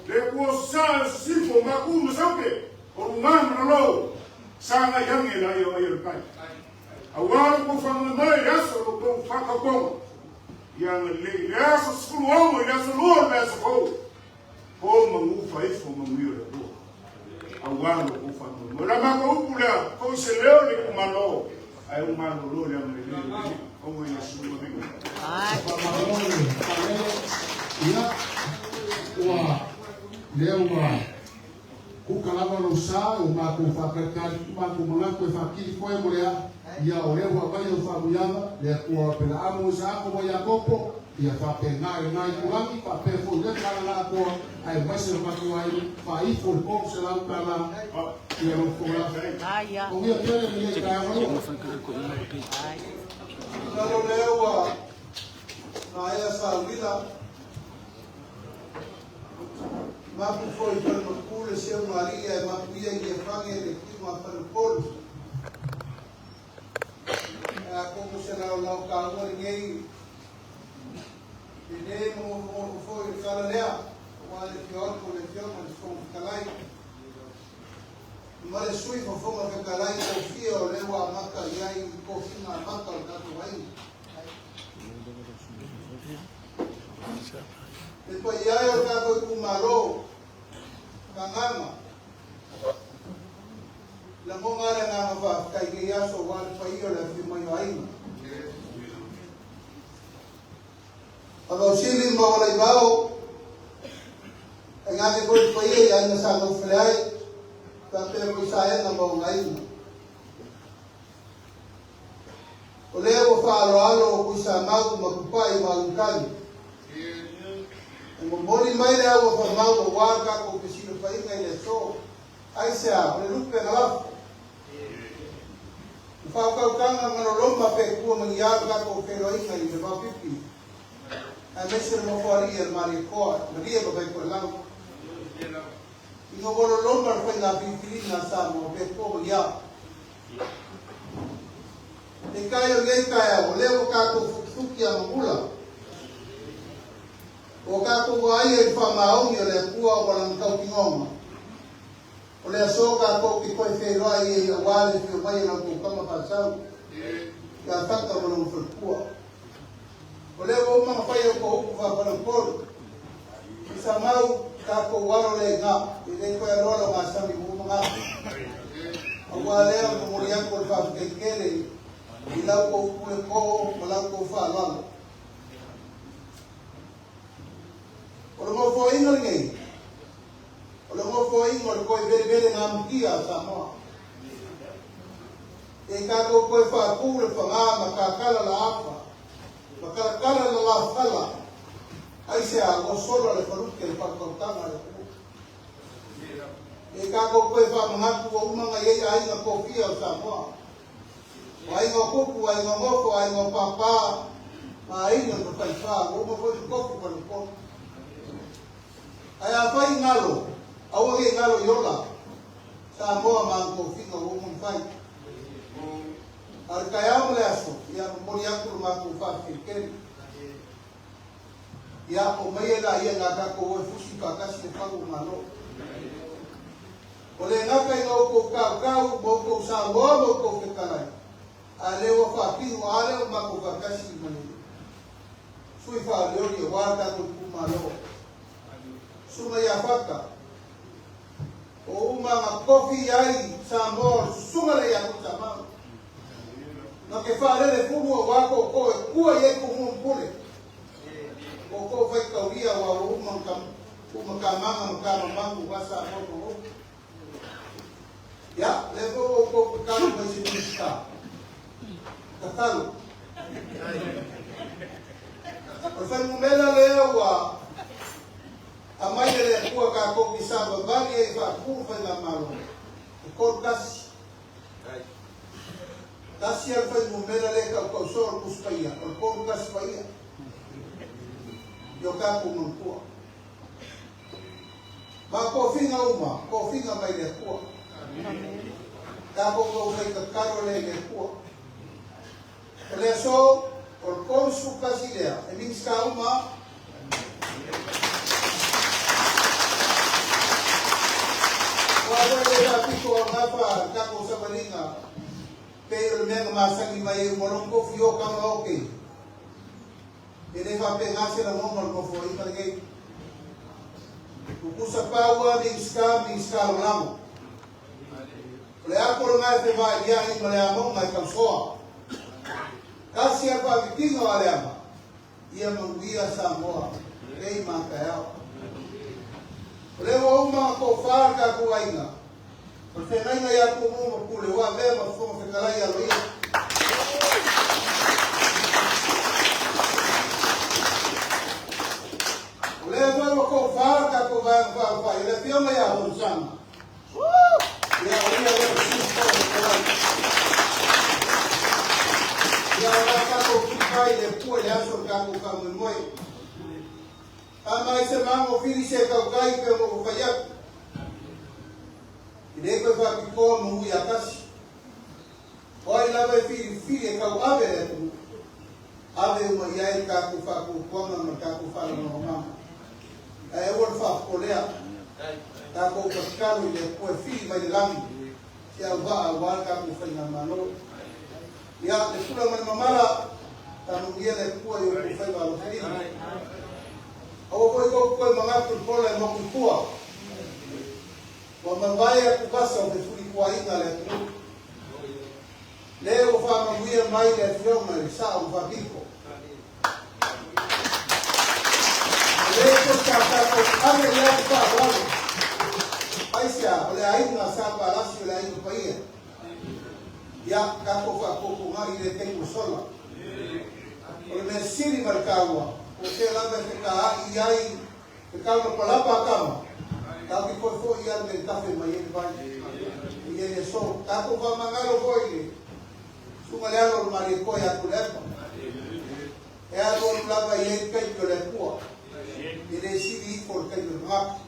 le Atua o sasae, o sisifo, o Makū ma Saute, o Lugā ma Lalou, sagai ane laia o ai o le tai. Aua lo outou faamoemoe i le aso o lo outou faatautoga, ia agalelei i le aso 16 i le aso 2 o le vaiaso fou, o manū faaifo manuia o le Atua. Aua lo outou faamoemoe. O la matou upu lea, foi se leo le itumalo, ae ou malolo i le agalelei o le Alii. Aua Iesu, amene. Faamalo le faalele. Ia, ua lea ua kuka lava lou sa, ua matou faatalitali, matou manatu e faakili koe mo le aa. Ia, o lea ua aumai au faamuiaga, le Atua o Apelaamu, Isaako ma Iakopo, ia faapena i lena itulagi, faapea foi i lea tala na atoa, aemaise le matou aiga, faaifo le $300, ia lou fofoga. Manuia tele lenei taeao alofa. Masalo lea ua maea saulila mapu foi fale le seu maria e mapu ia i le le kino a fale A como se lau lau kaua lenei e mo mo foi le kala lea ua le fioto le fioto le fofoga fetalai. Ma le sui fofoga fetalai tofia o lea ua amata i ai i tofiga amata o le tatou aiga. Le paia e o le tatou itumalo, Gagaga, lagona le agaga faafetai i lenei aso aua le paia o le afio mai o aiga. Fakausili ma Ualaivao, tainane foi le paia i aiga sa noufele ai. Faapea foi Saega ma ona aiga. O lea ua faaaloalo o Tuisamau ma Tupai ma Alumatangi. E momoli mai le aua famau aua le tatou fesilafaiga i le aso. Aisea? O le lupe na lafo. Na faautautaga ma loloma pe tua ma ni a le tatou feiloaiga i le Vaopipi, aemaise le nofoalii a le Malietoa, Malie ma Vaitoelau. Ina ua loloma le faiga filifiliga a Samoa pe tua ma ni a. Peitai o lenei taeao, o lea ua tatou fukifuki a mamula. Ua tatou vaaia i le faamaoni o le Atua ma Lana tautinoga. O le aso tatou te toe feiloai ai aua le afio mai o la outou tama faasau, ia Fata ma lona faletua. O lea ua uma ona fai a outou upu faafaleupolu. I sa mau tatou alo lea i ina, e le toe aloa lau gasami ua uma na. Aua lea o le momoli atu o le faafetai tele i la outou pule to ma la outou faaaloalo. O le nofoaiga lenei, o le nofoaiga o le toe velevele gamutia a Samoa. E tatou toe faatu le fagā ma tatala la afa, ma talatala la lafala, aisea ua sola le falute le faautautaga a le atunuu. E tatou toe faamanatu ua uma ona i ai aiga tofia o Samoa. O aiga o Tupu, aiga o Nofo, aiga o Pāpā, ma aiga o Tafaifa, ua uma foi ona tofu faleupolu. Ae afai i galo, aua ne i galo i ola, Samoa ma ana tofiga ua uma ona fai. A o le taeao ma le aso, ia momoli atu le matou faafetai tele. Ia, omaia laia na tatou o e fusi faatasi le fau o Malo. O le gata i la outou tautau ma outou saunoa ma outou fetalai, a o lea ua faatino a lea ua matou faatasi ma le sui faaleoli aua le tatou itumalo. Susuga ia Fata, o uma na tofi ai Samoa o le susuga lea ia Tuisamau. Na te faalele fulu aua tootoo e tua i ai tumua ma pule. Tootoo faitaulia aua ua uma na uma tamaga ma tamamagu aua Samoa ma Hope. Ia, lea foi ua outou tatalo mai se Minisita. Tatalo. O le fuainumera lea ua aumai e le Atua tatou te savavali ai e faatu le faigamalo, e 31. Tasi lava le fuainumera lea e tautau soo o le Tusi Paia, o le 31 paia i o tatou manatua. Ma tofiga uma, tofiga mai le Atua. Tatou taufai tatalo lea i le Atua. O le aso, o le 31 lea, e Minisita uma. Aua foi le faapito o gafa le tatou savaliga, pei o le mea na masani mai ai uma loa tofi o tama oke. E le faapena se lagona o le Nofoaiga lenei. Tutusa pau lava Minisita ma Minisita Lagolago. O le ato lena e fevailia'i ma le amoga e tausoa. Tasi a le faavitiga o Aleama, ia manuia Samoa nei ma a taeao. O lea ua uma ona tofa le tatou aiga, o le feagaiga ia Tumua ma Pule ua avea ma Fofoga Fetalai aloaia. O lea foi ua tofa le tatou Vaega Faaupufai, o le Afioga ia Hon Sang. Ia, o ia lea o le Sui Fofoga Fetalai. Ia, o le a tatou tulipai i le Atua i le aso o le tatou faamoemoe. A mai se mago fili se tautai pe ona ua fai atu. E le toe faapitoa ma ui a tasi. O ai lava e filifili e tauave le atunuu, ave uma i ai le tatou faatuatuaga ma le tatou faalagolagomama. Ae aua le faapopolea. Tatou tatalo i le Atua e fili mai le lagi se auvaa aua le tatou faigamalo. Ia, le pula ma le mamala, faamanuia le Atua i outou faiva alofilima. Aua foi tou toe manatu i le pola e motu i tua. Ua mavae atuvasa o fefulituaaiga a le atunuu. Lea ua faamanuia mai le Afioga i le Sao ma Faapito. O lea foi sa tatou ave i ai le faaaloalo. Aisea? O le le aiga Sa Palasi o le aiga paia. Ia, tatou faatuatugai i le taimi ua sola. O le mea sili ma le taua, po o fea lava e fetaai ai le taulapalapa a tama, tatou te toe foi lava i le mea na tafe mai ai le vai i lenei aso. Tatou faamagalo foi i le susuga i le alo o le Malietoa ia Tuilaepa. E alualu lava e i ai le taimi o le Atua, e le sili ifo le taimi o le tagata.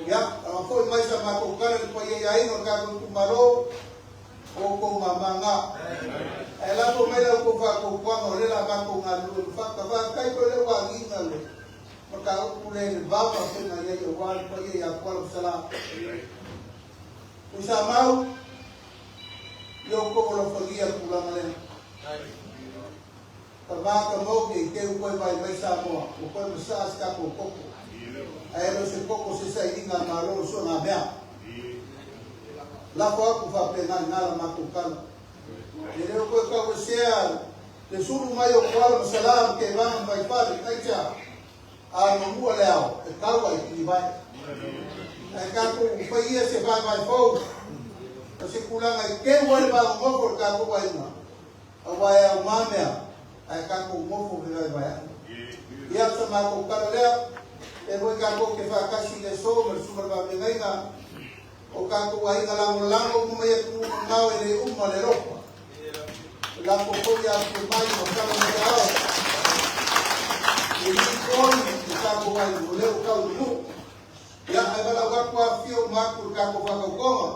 Ia, a foi mai sa matou tala i le paia i aiga o le tatou itumalo, o outou mama na. Ae lafo mai la outou faatuatuaga o lea o le a matou galulue ma fata. Faafetai foi o lea ua agiga le mataupu lea i le vava e pei ona i ai aua le paia ia Tuala ma Sala. Tuisamau, ia outou alofagia le tulaga lea. Tama tamou ne i te i ua toe vaai mai Samoa, ua toe masaa se tatou toto. Ae le o se toto se sailiga a Malo o soona mea. Lafo atu faapena i na la matou tala. E le o toe tauesea le sulu mai o Koala ma Salā ma Tevaga ma Vaifale, aitea? A mamua le ao, e taua i Tulivae. Ae tatou fai ia se vaevae fou, ma se tulaga e teu ai le vanonofo o le tatou aiga, aua e aumā mea, ae tatou nofo fevaevaea'i. Ia, o sa matou tala lea, e lua tatou te faatasi i le aso ma le Susuga i le Faafeagaiga o tatou aiga lagolago uma mai atunuu mamao e le uma le alofa. E lafo foi ia afio mai ma tala mai ao e lipoi i tatou aiga o lea ua tau i nuu. Ia, ae valaau atu afifio uma atu i le tatou faatautoga.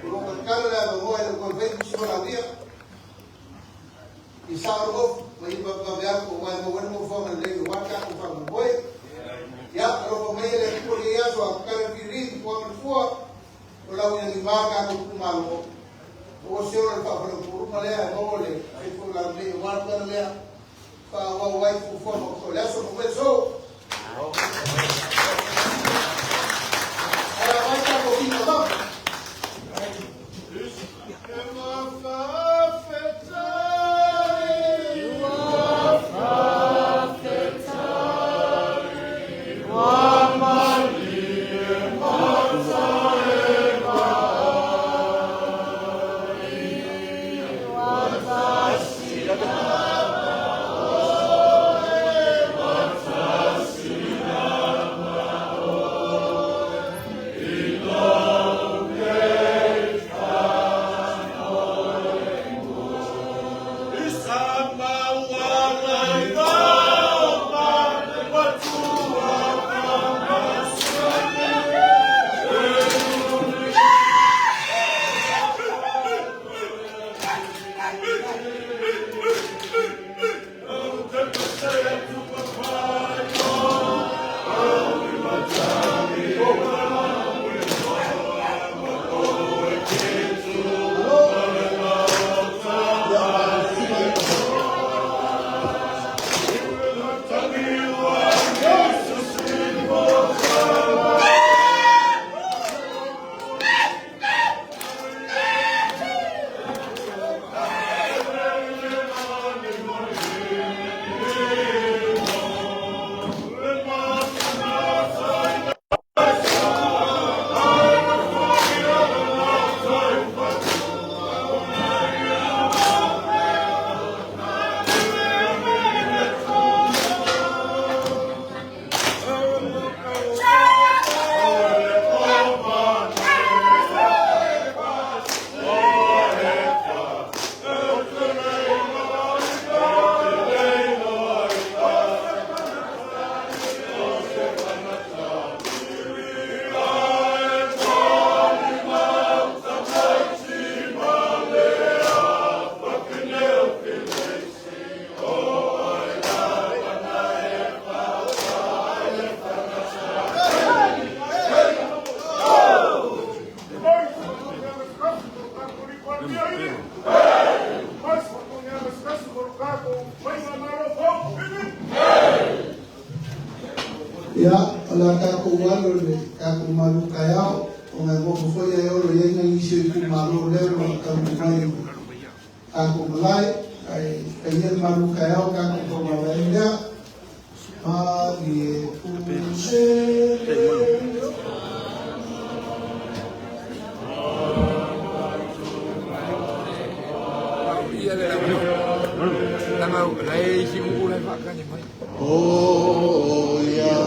O lo o tatala le avanoa e le o toe fai nisi valaaulia. I sao le ofu, ma ia vavevave atu aua e maua ai le nofoaga lelei aua le tatou faamoemoe. Ia, alofa maia le Atua i lenei aso, a tatala le filifili, toa ma le fua, o lau ina lima le tatou itumalo. Aua se ola le faafaleupoluga lea e maua le soifua laulelei aua le tala lea faaauau ai fuafuaga o le aso ma le aso. Ae a mai tatou fina mama. Ia, o le a tatou alo i le tatou malu taeao, ona e nofo foi ae olo i ai nai nisi o itumalo lea o lo o taunuu mai i le tatou malae, ae fai ia le malu taeao tatou tauvaevae ai lea. Malie pule. Lau la e isi upu la e faatali mai. O ia